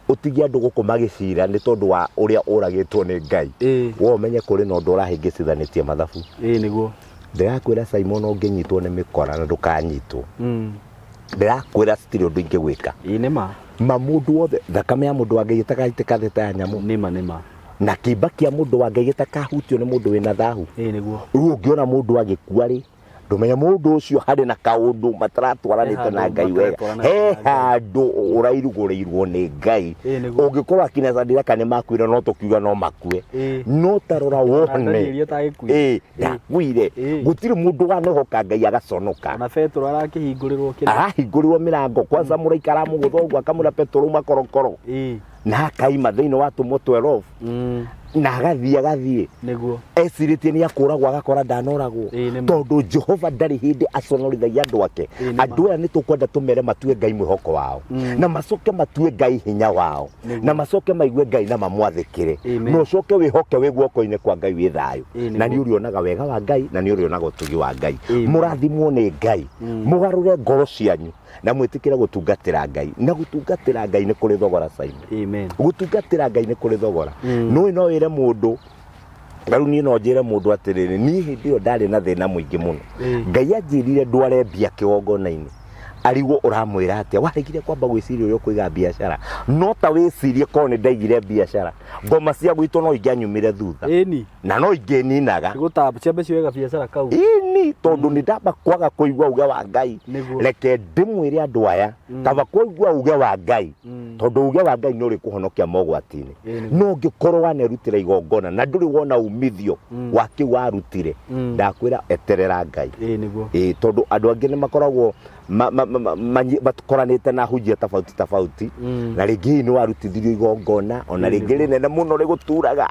ũtigie andũ gũkũ magĩcira nĩ tondũ wa ũrĩa ũragĩtwo nĩ Ngai, we ũmenye kũrĩ na ũndũ ũrahĩngĩcithanĩtie mathabu.
Ĩĩ, nĩguo.
Ndĩrakwĩra Simon, ũngĩnyitwo nĩ mĩkora na ndũkanyitwo, ndĩrakwĩra citirĩ ũndũ ingĩgwĩka.
Ĩĩ, nĩ ma.
Ma mũndũ wothe, thakame ya mũndũ wa Ngai ĩtagaitĩka thĩ ta ya nyamũ.
Nĩ ma, nĩ ma.
Na kĩimba kĩa mũndũ wa Ngai gĩtakahutio nĩ mũndũ wĩna thahu.
Ĩĩ, nĩguo.
Rĩu ũngĩona mũndũ agĩkua rĩ, ndũmenye mũndũ ũcio harĩ na kaũndũ mataratwaranĩte
He
na
handũ
Ngai wega.
mataratwaranĩte
He
na Ngai.
handũ ũrairugũrĩirwo nĩ Ngai.
Ĩĩ, nĩguo.
Ũngĩkorwo akina Sadiraka nĩ makuire, no tũkiuga no makue. No ta rora wone.
Danieli atagĩkuire.
Ĩĩ, ndakuire. Gũtirĩ mũndũ wanehoka Ngai agaconoka.
Ona Petero arakĩhingũrĩrwo kĩrĩa.
Arahingũrĩrwo mĩrango kwanza, mũraika aramũgũtha ũguo akamwĩra, "Petero, uma korokoro." Na akaima thĩinĩ wa atũmwo 12 na agathiĩ agathiĩ Ecirĩtie nĩ akũragwo, agakora ndanoragwo.
Ĩĩ, nĩ ma.
Tondũ Jehova ndarĩ hĩndĩ aconorithagia andũ ake.
Ĩĩ, nĩ ma.
Andũ aya nĩ tũkwenda tũmere matue Ngai mwĩhoko wao, na macoke matue Ngai hinya wao, na macoke maigue Ngai na mamwathĩkĩre. Na ũcoke wĩhoke wĩ guoko-inĩ kwa Ngai wĩ thayũ.
Ĩĩ,
Na
nĩguo.
nĩ ũrĩonaga wega wa Ngai na nĩ ũrĩonaga ũtugi wa Ngai.
Amen.
Mũrathimwo nĩ Ngai, mũgarũre ngoro cianyu na mwĩtĩkĩre gũtungatĩra Ngai. Na gũtungatĩra Ngai nĩ kũrĩ thogora, Simon.
Amen.
Gũtungatĩra Ngai nĩ kũrĩ thogora. Nũĩ no wĩre mũndũ, rĩu niĩ no njĩre mũndũ atĩrĩrĩ, niĩ hĩndĩ ĩyo ndarĩ na thĩna mũingĩ mũno. Ngai anjĩrire ndware mbia kĩgongona-inĩ, arigwo ũramwĩra atĩa waregire kwamba gwĩciria ũrĩa ũkũiga biacara. No ta wĩcirie, korwo nĩ ndaigire biacara, ngoma cia gwitũ no ingĩanyumire thutha. Na no ingĩninaga.
Gũtamba ciambe cioe gabiacara kau.
Ini tondũ nĩ ndamba kwaga kũigua uge wa Ngai. Reke ndĩmwĩre andũ aya, kaba kũigua uge wa Ngai, tondũ uge wa Ngai nĩ ũrĩkũhonokia mogwati-inĩ.
Ĩĩ, nĩguo.
No ũngĩkorwo wanerutĩra igongona na ndũrĩ wona umithio wa kĩu warutire, ndakwĩra eterera Ngai.
Ĩĩ, nĩguo.
Ĩĩ, tondũ andũ angĩ nĩ makoragwo makoranĩte na hunjia tofauti tofauti, na rĩngĩ hihi nĩ warutithirio igongona ona rĩngĩ rĩnene mũno rĩgũturaga,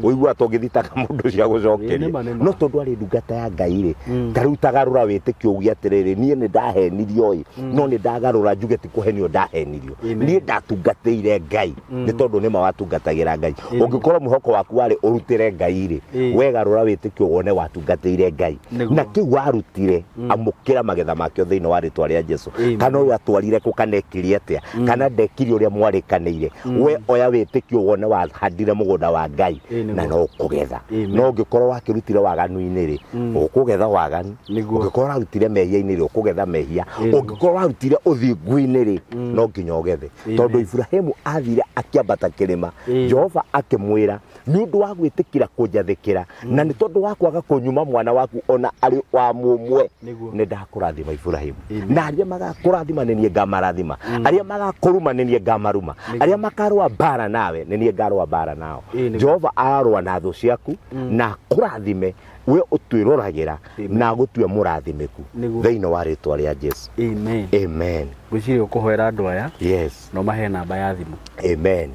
ũigua ta ũngĩthitanga mũndũ ũcio agũcokeria.
Ĩĩ, nĩma, nĩma.
No tondũ arĩ ndungata ya Ngai rĩ, ta rĩu tagarũra wĩtĩkio uge atĩrĩrĩ, niĩ nĩ ndahenirio ĩ, no nĩ ndagarũra njuge ti kũhenio ndahenirio.
Amen.
Niĩ ndatungatĩire Ngai nĩ tondũ nĩma watungatagĩra Ngai. Ũngĩkorwo mwĩhoko waku warĩ ũrutĩre Ngai rĩ, wegarũra wĩtĩkio wone watungatĩire Ngai. Na kĩu warutire, amũkĩra magetha makĩo thĩinĩ wa rĩtwa rĩa Jesu.
Amen.
Kana ũyũ atwarire kũ, kana ekire atĩa, kana ndekire ũrĩa mwarĩkanĩire, we oya wĩtĩkio wone wahandire mũgũnda wa Ngai. Na no ũkũgetha.
Amen.
No ũngĩkorwo wakĩrutire waganu-inĩ rĩ, ũkũgetha waganu. Ũngĩkorwo warutire mehia-inĩ rĩ, ũkũgetha mehia. Ũngĩkorwo warutire ũthingu-inĩ rĩ, no nginya ũgethe. Tondũ Iburahĩmu athire akĩambata kĩrĩma, Jehova akĩmwĩra, nĩ ũndũ wa gwĩtĩkĩra kũnjathĩkĩra na nĩ tondũ wa kwaga kũnyuma mwana waku ona arĩ wa mũmwe, nĩ ndakũrathima Iburahĩmu. Na arĩa magakũrathima nĩ niĩ ngamarathima, arĩa magakũruma nĩ niĩ ngamaruma, arĩa makarũa mbara nawe nĩ niĩ ngarũa mbara nao. Jehova ararũa na thũ ciaku na akũrathime we ũtwĩroragĩra na agũtue mũrathimĩku thĩinĩ wa rĩtwa rĩa Jesu.
Amen.
Amen.
Ngwĩciria ũkũhoera andũ aya.
Yes.
No mahe namba ya thimũ.
Amen.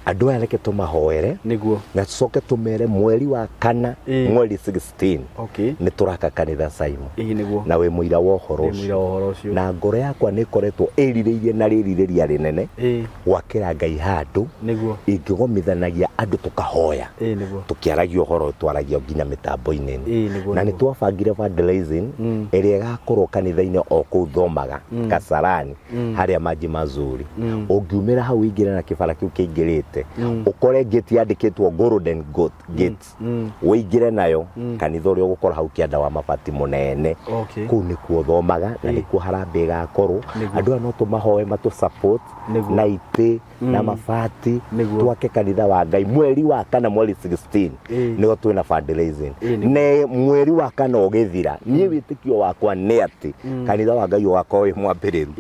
Andũ aya reke tũmahoere. Na tũcoke tũmere mweri wa kana, mweri 16, nĩ tũraka kanitha, Simon.
Ĩĩ, nĩguo.
Na wĩ mũira wa ũhoro
Ndĩ mũira wa ũhoro ũcio.
Na ngoro yakwa nĩ ĩkoretwo ĩrirĩirie na rĩrirĩria rĩnene gwakĩra Ngai handũ ingĩgomithanagia andũ tũkahoya.
Ĩĩ, nĩguo.
Tũkĩaragia ũhoro twaragia nginya mĩtambo-inĩ ĩno.
Ĩĩ, nĩguo,
Na nĩ twabangire fundraising ĩrĩa ĩgakorwo kanitha-inĩ o kũu thomaga, Kasarani, harĩa Maji Mazuri. Ũngiumĩra hau ũingĩre na kĩbara kĩu kĩingĩrĩte, ũkore gate yandĩkĩtwo Golden Gate, ũingĩre nayo kanitha ũrĩa ũgũkora hau kĩanda wa mabati mũnene. Kũu nĩkuo thomaga na nĩkuo harambee ĩgakorwo. Andũ aya no tũmahoe matũ support na itĩ na mabati, twake kanitha wa Ngai mweri wa kana, mweri 16, nĩho twĩna fundraising. Na mweri wa kana ũgĩthira, niĩ wĩtĩkio wakwa nĩ atĩ kanitha wa Ngai ũgakorwo wĩ mwambĩrĩru,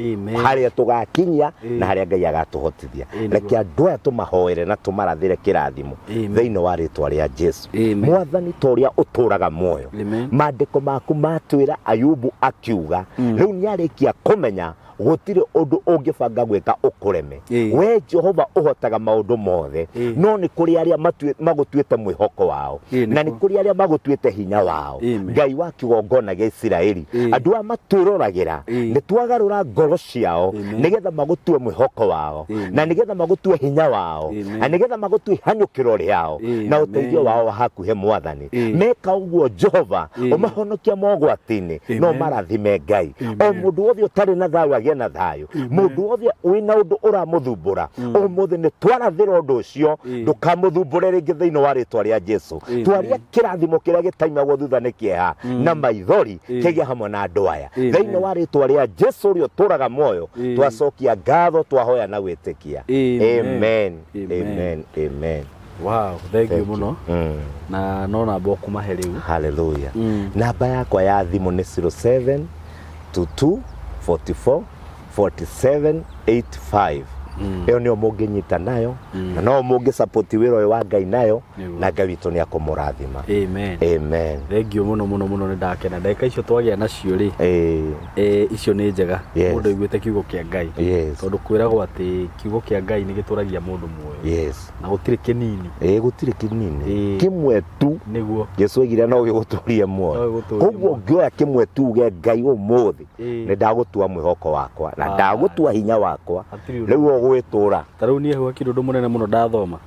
harĩa tũgakinyia na harĩa Ngai agatũhotithia. Reke andũ aya tũmahoere na tũmarathĩre kĩrathimo thĩinĩ wa rĩtwa rĩa Jesu. Mwathani, ta ũrĩa ũtũraga muoyo, maandĩko maku matwĩra Ayubu akiuga rĩu nĩarĩkia kũmenya gũtirĩ ũndũ ũngĩbanga gwĩka ũkũreme. We Jehova ũhotaga maũndũ mothe, no nĩ kũrĩ arĩa magũtuĩte mwĩhoko wao, na nĩ kũrĩ arĩa magũtuĩte hinya wao.
Amen.
Ngai wa kĩgongona gĩa Isiraeli, andũ aya matwĩroragĩra, nĩ twagarũra ngoro ciao
Amen.
nĩgetha magũtue mwĩhoko wao,
Amen.
na nĩgetha magũtue hinya wao,
Amen.
na nĩgetha magũtue ihanyũkĩro rĩao na
Amen.
ũteithio wao wa hakuhĩ, Mwathani. Meka ũguo, Jehova, ũmahonokia mogwati-inĩ, no
Amen.
marathime, Ngai. O mũndũ wothe ũtarĩ na thayũ agĩe na thayũ. Mũndũ wothe wĩna ũndũ ũramũthumbũra ũmũthĩ, nĩ twarathĩra ũndũ ũcio, ndũkamũthumbũre rĩngĩ thĩinĩ wa rĩtwa rĩa Jesu.
Amen.
Twaria kĩrathimo kĩrĩa gĩtaimagwo thutha nĩ kĩeha na maithori kĩgĩa hamwe na andũ aya
Amen.
thĩinĩ wa rĩtwa rĩa Jesu ũrĩa ũtũraga muoyo. Twacokia ngatho, twahoya na gwĩtĩkia.
Amen.
Amen.
Amen.
Amen, amen.
Wow, thank you mũno. Na no namba ũkũmahe rĩu.
Hallelujah. Namba yakwa ya thimũ nĩ 07 22 44 47 85. Ĩyo nĩyo mũngĩnyita nayo, na no mũngĩ support wĩra ũyũ wa Ngai nayo. Na Ngai witũ nĩ akũmũrathima.
Amen.
Amen.
Thank you mũno mũno mũno, nĩ ndakena ndagĩka icio twagĩa nacio rĩ. Icio nĩ njega. Mũndũ aiguĩte kiugo kĩa Ngai, tondũ kwĩragwo atĩ kiugo kĩa Ngai nĩ gĩtũragia mũndũ muoyo. Na gũtirĩ kĩnini.
Gũtirĩ kĩnini. Kĩmwe tu. Jesu oigire no gĩgũtũrie muoyo.
No gĩgũtũrie.
Koguo ũngĩoya kĩmwe tu uge, "Ngai, ũmũthĩ nĩ ndagũtua mwĩhoko wakwa na ndagũtua hinya wakwa,"
Hatirĩ ũndũ.
rĩu ũgwĩtũra.
Ta rĩu niĩ hau hakiri ũndũ mũnene mũno ndathoma,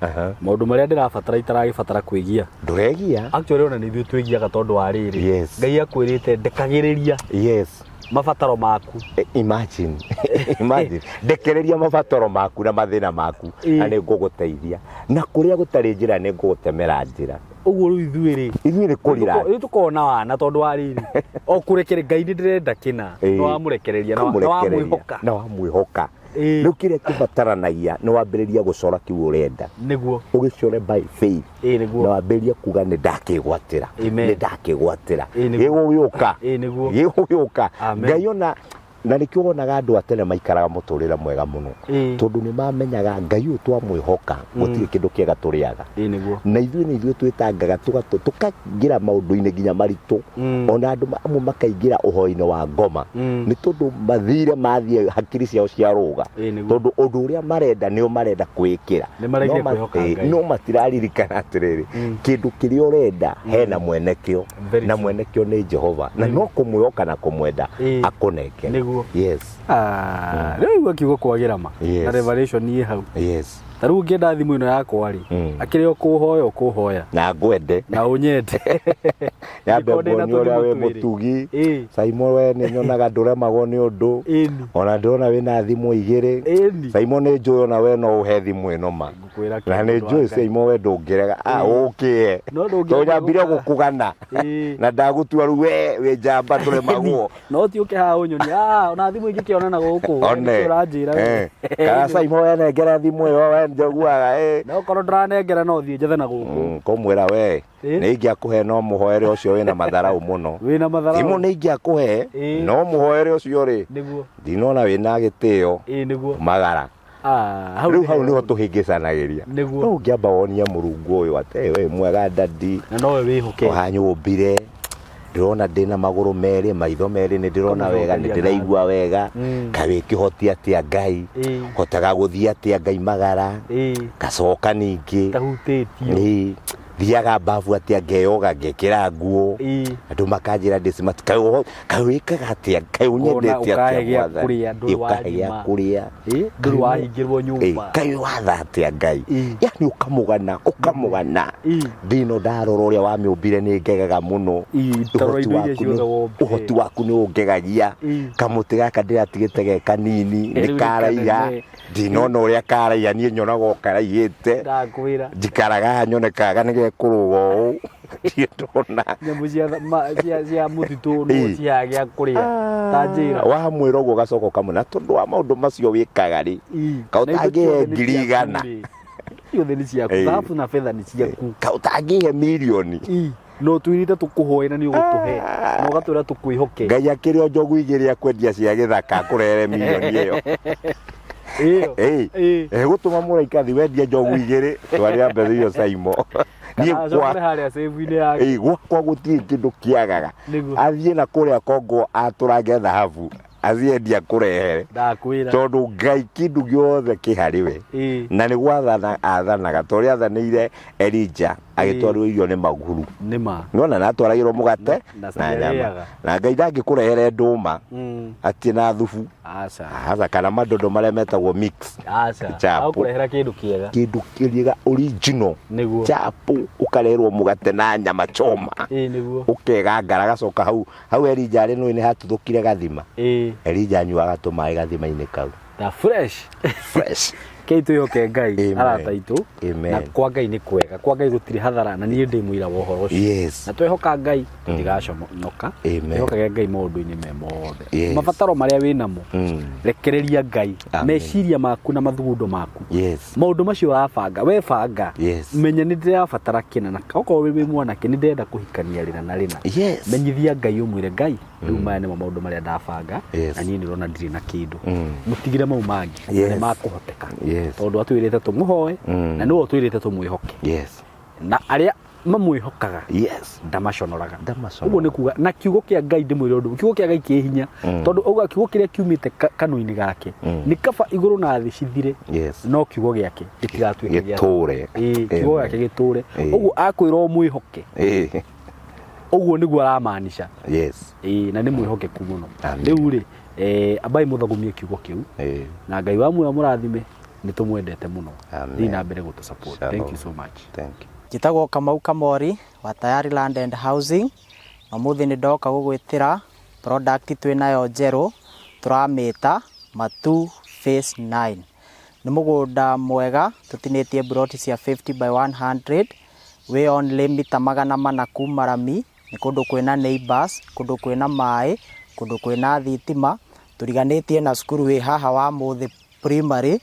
maũndũ marĩa ndĩrabatara itaragĩbatara kwĩgia.
Ndũregia.
Actually, ona nĩ ithuĩ twĩgiaga, tondũ wa rĩrĩ, Ngai akwĩrĩte ndekagĩrĩria mabataro maku.
Imagine, imagine, ndekereria mabataro maku na mathĩna maku, na nĩ ngũgũteithia, na kũrĩa gũtarĩ njĩra nĩ ngũgũtemera njĩra.
Ũguo rĩu ithuĩ rĩ,
Ithuĩ nĩ kũrira.
Rĩu tũkoragwo na wana, tondũ wa rĩrĩ, o kũrekere Ngai, nĩ ndĩrenda kĩna, nĩ wamũrekereria na
Kũmũrekereria.
wamwĩhoka.
Na wamwĩhoka. Rĩu kĩrĩa kĩbataranagia nĩ wambĩrĩria gũcora kĩu ũrenda, ũgĩcore by faith, na wambĩrĩrie kuga, "Nĩ ndakĩgwatĩra."
Amen.
Nĩ ndakĩgwatĩra.
Nĩguo.
Gĩgũgĩũka. Gĩgũgĩũka.
Amen.
Ngai ona na nĩkĩo wonaga andũ a tene maikaraga mũtũrĩre mwega mũno, tondũ nĩ mamenyaga Ngai ũyũ twamwĩhoka, gũtirĩ kĩndũ kĩega tũrĩaga. Na ithuĩ nĩ ithuĩ twĩtangaga, tũkaingĩra maũndũ-inĩ nginya maritũ. Ona andũ amwe makaingĩra ũhoi-inĩ wa ngoma, nĩ tondũ mathire mathiĩ hakiri ciao ciarũga, tondũ ũndũ ũrĩa marenda nĩo marenda kwĩkĩra.
Nĩ maregire kwĩhoka Ngai.
No matiraririkana atĩrĩrĩ, kĩndũ kĩrĩa ũrenda hena mwene kĩo,
Very
na
true.
mwene kĩo nĩ Jehova, na no kũmwĩhoka na kũmwenda akũnengere.
Ah, rĩu igua kiugo kwagĩra ma na revelation ĩ hau. Ta rĩu ũngĩenda thimũ ĩno yakwa rĩ, akĩrĩ o kũhoya ũkũhoya.
Na ngwende.
Na ũnyende.
Nyambe
Angĩkorwo ndĩna
nguonie ũrĩa wĩ
tũthimũ twĩrĩ.
mũtugi. Simon, we nĩ nyonaga ndũremagwo nĩ ũndũ. Ona ndĩrona wĩna thimũ igĩrĩ. Simon, nĩ njũĩ ona we no ũhe thimũ ĩno ma.
Ngũkwĩra
Na nĩ
kĩndũ wa
njũĩ,
Ngai.
Simon, we ndũngĩrega. Ah, ũkĩe.
No ndũngĩrega.
Tondũ nyambire gũkũgana na ndagũtua rĩu we wĩ njamba ndũremagwo.
No ti ũke haha ũnyonie, ah, ona thimũ ingĩkĩona na gũkũ.
One.
Nĩkĩo ũranjĩra we.
Kana Simon, we nengera thimũ ĩyo, we njoguaga
Na okorwo ndũranengera, no thiĩ njethe na gũkũ.
Kũmwĩra we nĩ ingĩakũhe, no mũhoere ũcio wĩna matharaũ mũno.
Wĩna matharaũ.
Thimũ nĩ ingĩakũhe, no mũhoere ũcio rĩ, ndinona wĩna gĩtĩo. Magara.
Ah, hau
rĩu
nĩ
hau
hega
nĩho
mũno.
Tũhĩngĩcanagĩria. No ũngĩamba wonie Mũrungu ũyũ atĩ, "Eh, we mwega dadi,
Na nowe wĩhoke.
Wanyũmbire, ndĩrona ndĩna magũrũ merĩ, maitho merĩ, nĩ ndĩrona wega, nĩ
Ũkamũcokeria.
ndĩraigua wega. Kaĩ wĩ kĩhoti atĩa, Ngai? Hotaga gũthiĩ atĩa, Ngai magara?" Ngacoka ningĩ,
Tahutĩtio.
Thiaga mbabu atĩa, ngeyoga, ngekĩra nguo, andũ makanjĩra ndĩ smart. Kaĩ kaĩ wĩkaga atĩa? Kaĩ ũnyendete
ũkahe
atĩa,
gĩa
Mwathani?"
kũrĩa, ndũrĩ
Ũkahe gĩa
wanyima.
kũrĩa.
Ndũrĩ wahingĩrwo nyũmba.
Kaĩ watha atĩa, Ngai? Yani ũkamũgana, ũkamũgana. Ndino ndarora ũrĩa wamĩũmbire nĩ ngegaga mũno.
Tarora
Ũhoti
indo iria
waku
ciothe wombire.
Ũhoti waku nĩ ũngegagia. Kamũtĩ gaka ndĩratigĩte ge kanini,
Rĩu
nĩ
nĩ
karaiha.
kanene.
Ndinona ũrĩa karaiha, niĩ nyonaga o karaihĩte.
Ndakwĩra.
Njikaraga haha nyonekaga nĩ gekũrũga ũũ, ndirĩ ndona.
Nyamũ cia mũtitũ no ciaga gĩa kũrĩa ta njĩra.
Wamwĩra ũguo, ũgacoka ũkamwĩra, tondũ wa maũndũ macio wĩkaga rĩ, kaĩ
Na indo
ũtangĩhe
ciothe nĩ
ngiri
ciaku
igana?
rĩ. Ciothe nĩ ciaku. Thahabu na betha nĩ ciaku.
Kaĩ ũtangĩhe mirioni?
No twĩrĩte tũkũhoe na nĩ ũgũtũhe, na ũgatwĩra tũkwĩhoke.
Ngai akĩrĩ o njogu igĩrĩ akwendia cia gĩthaka akũrehere mirioni ĩyo.
Ĩyo.
Gũtũma mũraika thi wendie njogu igĩrĩ, twarĩra mbeca icio Saimo. Niĩ
Kana acokere harĩa save-inĩ yake.
Gwakwa gũtirĩ kĩndũ kĩagaga. Athiĩ na kũrĩa Kongo atũrange thahabu, aciendia kũrehere.
Ndakwĩra.
Tondũ Ngai kĩndũ gĩothe kĩ harĩ we. Na nĩ gwathana athanaga, ta ũrĩa athanĩire Elija. Agĩtwarĩrwo irio nĩ maguru.
Nĩ ma.
Nĩwona na atwaragĩrwo mũgate
Na
na nyama.
ciarĩaga.
Na Ngai ndangĩkũrehere ndũma atĩ na thubu.
Aca.
Aca, kana madodo marĩa metagwo mix.
Aca.
Chapo.
Agũkũrehera kĩndũ kĩega.
Kĩndũ kĩrĩa original.
Nĩguo.
Chapo ũkareherwo mũgate na nyama choma.
Ĩĩ nĩguo.
Ũkegangara gacoka hau hau Elija arĩ nũĩ nĩ hatuthũkire gathima.
Ĩĩ.
Elija anyuaga tũmaĩ gathima-inĩ kau.
Na fresh.
Fresh.
Kei twĩhoke Ngai
Amen.
arata aitũ.
Amen.
Na kwa Ngai nĩ kwega. Kwa Ngai gũtirĩ hathara na niĩ ndĩ mũira wa ũhoro ũcio. Na twehoka Ngai tũtigaconoka.
Amen.
Twĩhokage Ngai maũndũ-inĩ me mothe.
Yes.
Mabataro marĩa wĩ namo rekereria Ngai.
Amen.
Meciria maku na mathugundo maku. Maũndũ macio ũrabanga we banga. Menya nĩ ndĩrabatara kĩna na okorwo wĩ mwanake nĩ ndĩrenda kũhikania rĩna na rĩna. Menyithia Ngai ũmwĩre Ngai rĩu maya nĩmo maũndũ marĩa ndabanga na niĩ nĩrona ndirĩ na kĩndũ. Mũtigĩre mau mangĩ na nĩ makũhoteka. Tondũ atwĩrĩte tũmũhoe na nĩwe ũtwĩrĩte tũmwĩhoke. Na arĩa mamwĩhokaga ndamaconoraga.
Ndamaconoraga.
Ũguo nĩ kuga na kiugo kĩa Ngai ndĩmwĩre ũndũ, kiugo kĩa Ngai kĩ hinya. Tondũ auga kiugo kĩrĩa kiumĩte kanua-inĩ gake nĩ kaba igũrũ na thĩ cithire no kiugo gĩake gĩtigatuĩke gĩa
Gĩtũre.
Ĩĩ, kiugo
Amen.
gĩake gĩtũre.
Ĩĩ.
Ũguo akwĩra ũmwĩhoke.
Ĩĩ.
Ũguo nĩguo aramaanisha. Ĩĩ, na nĩ mwĩhokeku mũno.
Amen.
Rĩu rĩ, ambai mũthagumie kiugo kĩu. Na Ngai wa muoyo mũrathime, nĩ tũmwendete mũno.
Amen.
Thiĩ na mbere gũtũ support. Thank you so much.
Thank you.
Njĩtagwo Kamau Kamori wa Tayari Land and Housing. Na ũmũthĩ nĩ ndoka gũgwĩtĩra product twĩnayo njerũ tũramĩta Matu Phase 9. Nĩ mũgũnda mwega tũtinĩtie mburoti cia 50 by 100 wĩ only mita 400 kuma rami. Nĩ kũndũ kwĩna neighbours, kũndũ kwĩna maĩ, kũndũ kwĩna thitima. Tũriganĩtie na cukuru wĩ haha wa Mũthĩ Primary.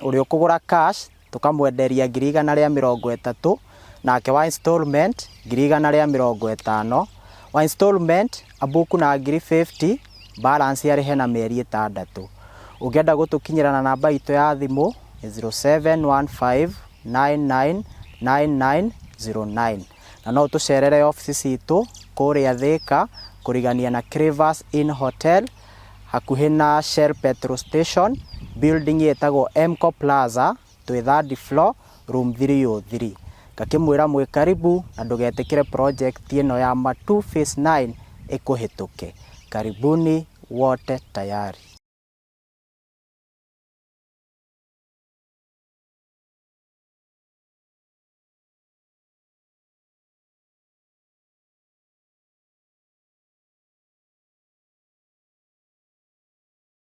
Ũrĩa ũkũgũra cash tũkamwenderia 130,000, nake wa installment 150,000. Wa installment abuku na 50,000, balance arĩhe na mĩeri 6. Ũngĩenda gũtũkinyĩra na namba itũ ya thimũ nĩ 0715999909. Na no ũtũcerere obici citũ kũrĩa Thĩka kũrigania na Crevas Inn Hotel hakuhĩ na Shell Petrol Station, building ĩtagwo Mco Plaza, twĩ third floor room 303. Ngakĩmwĩra mwĩ karibu na ndũgetĩkĩre project ĩno ya Matu Phase 9 ĩkũhĩtũke. Karibuni wote tayari.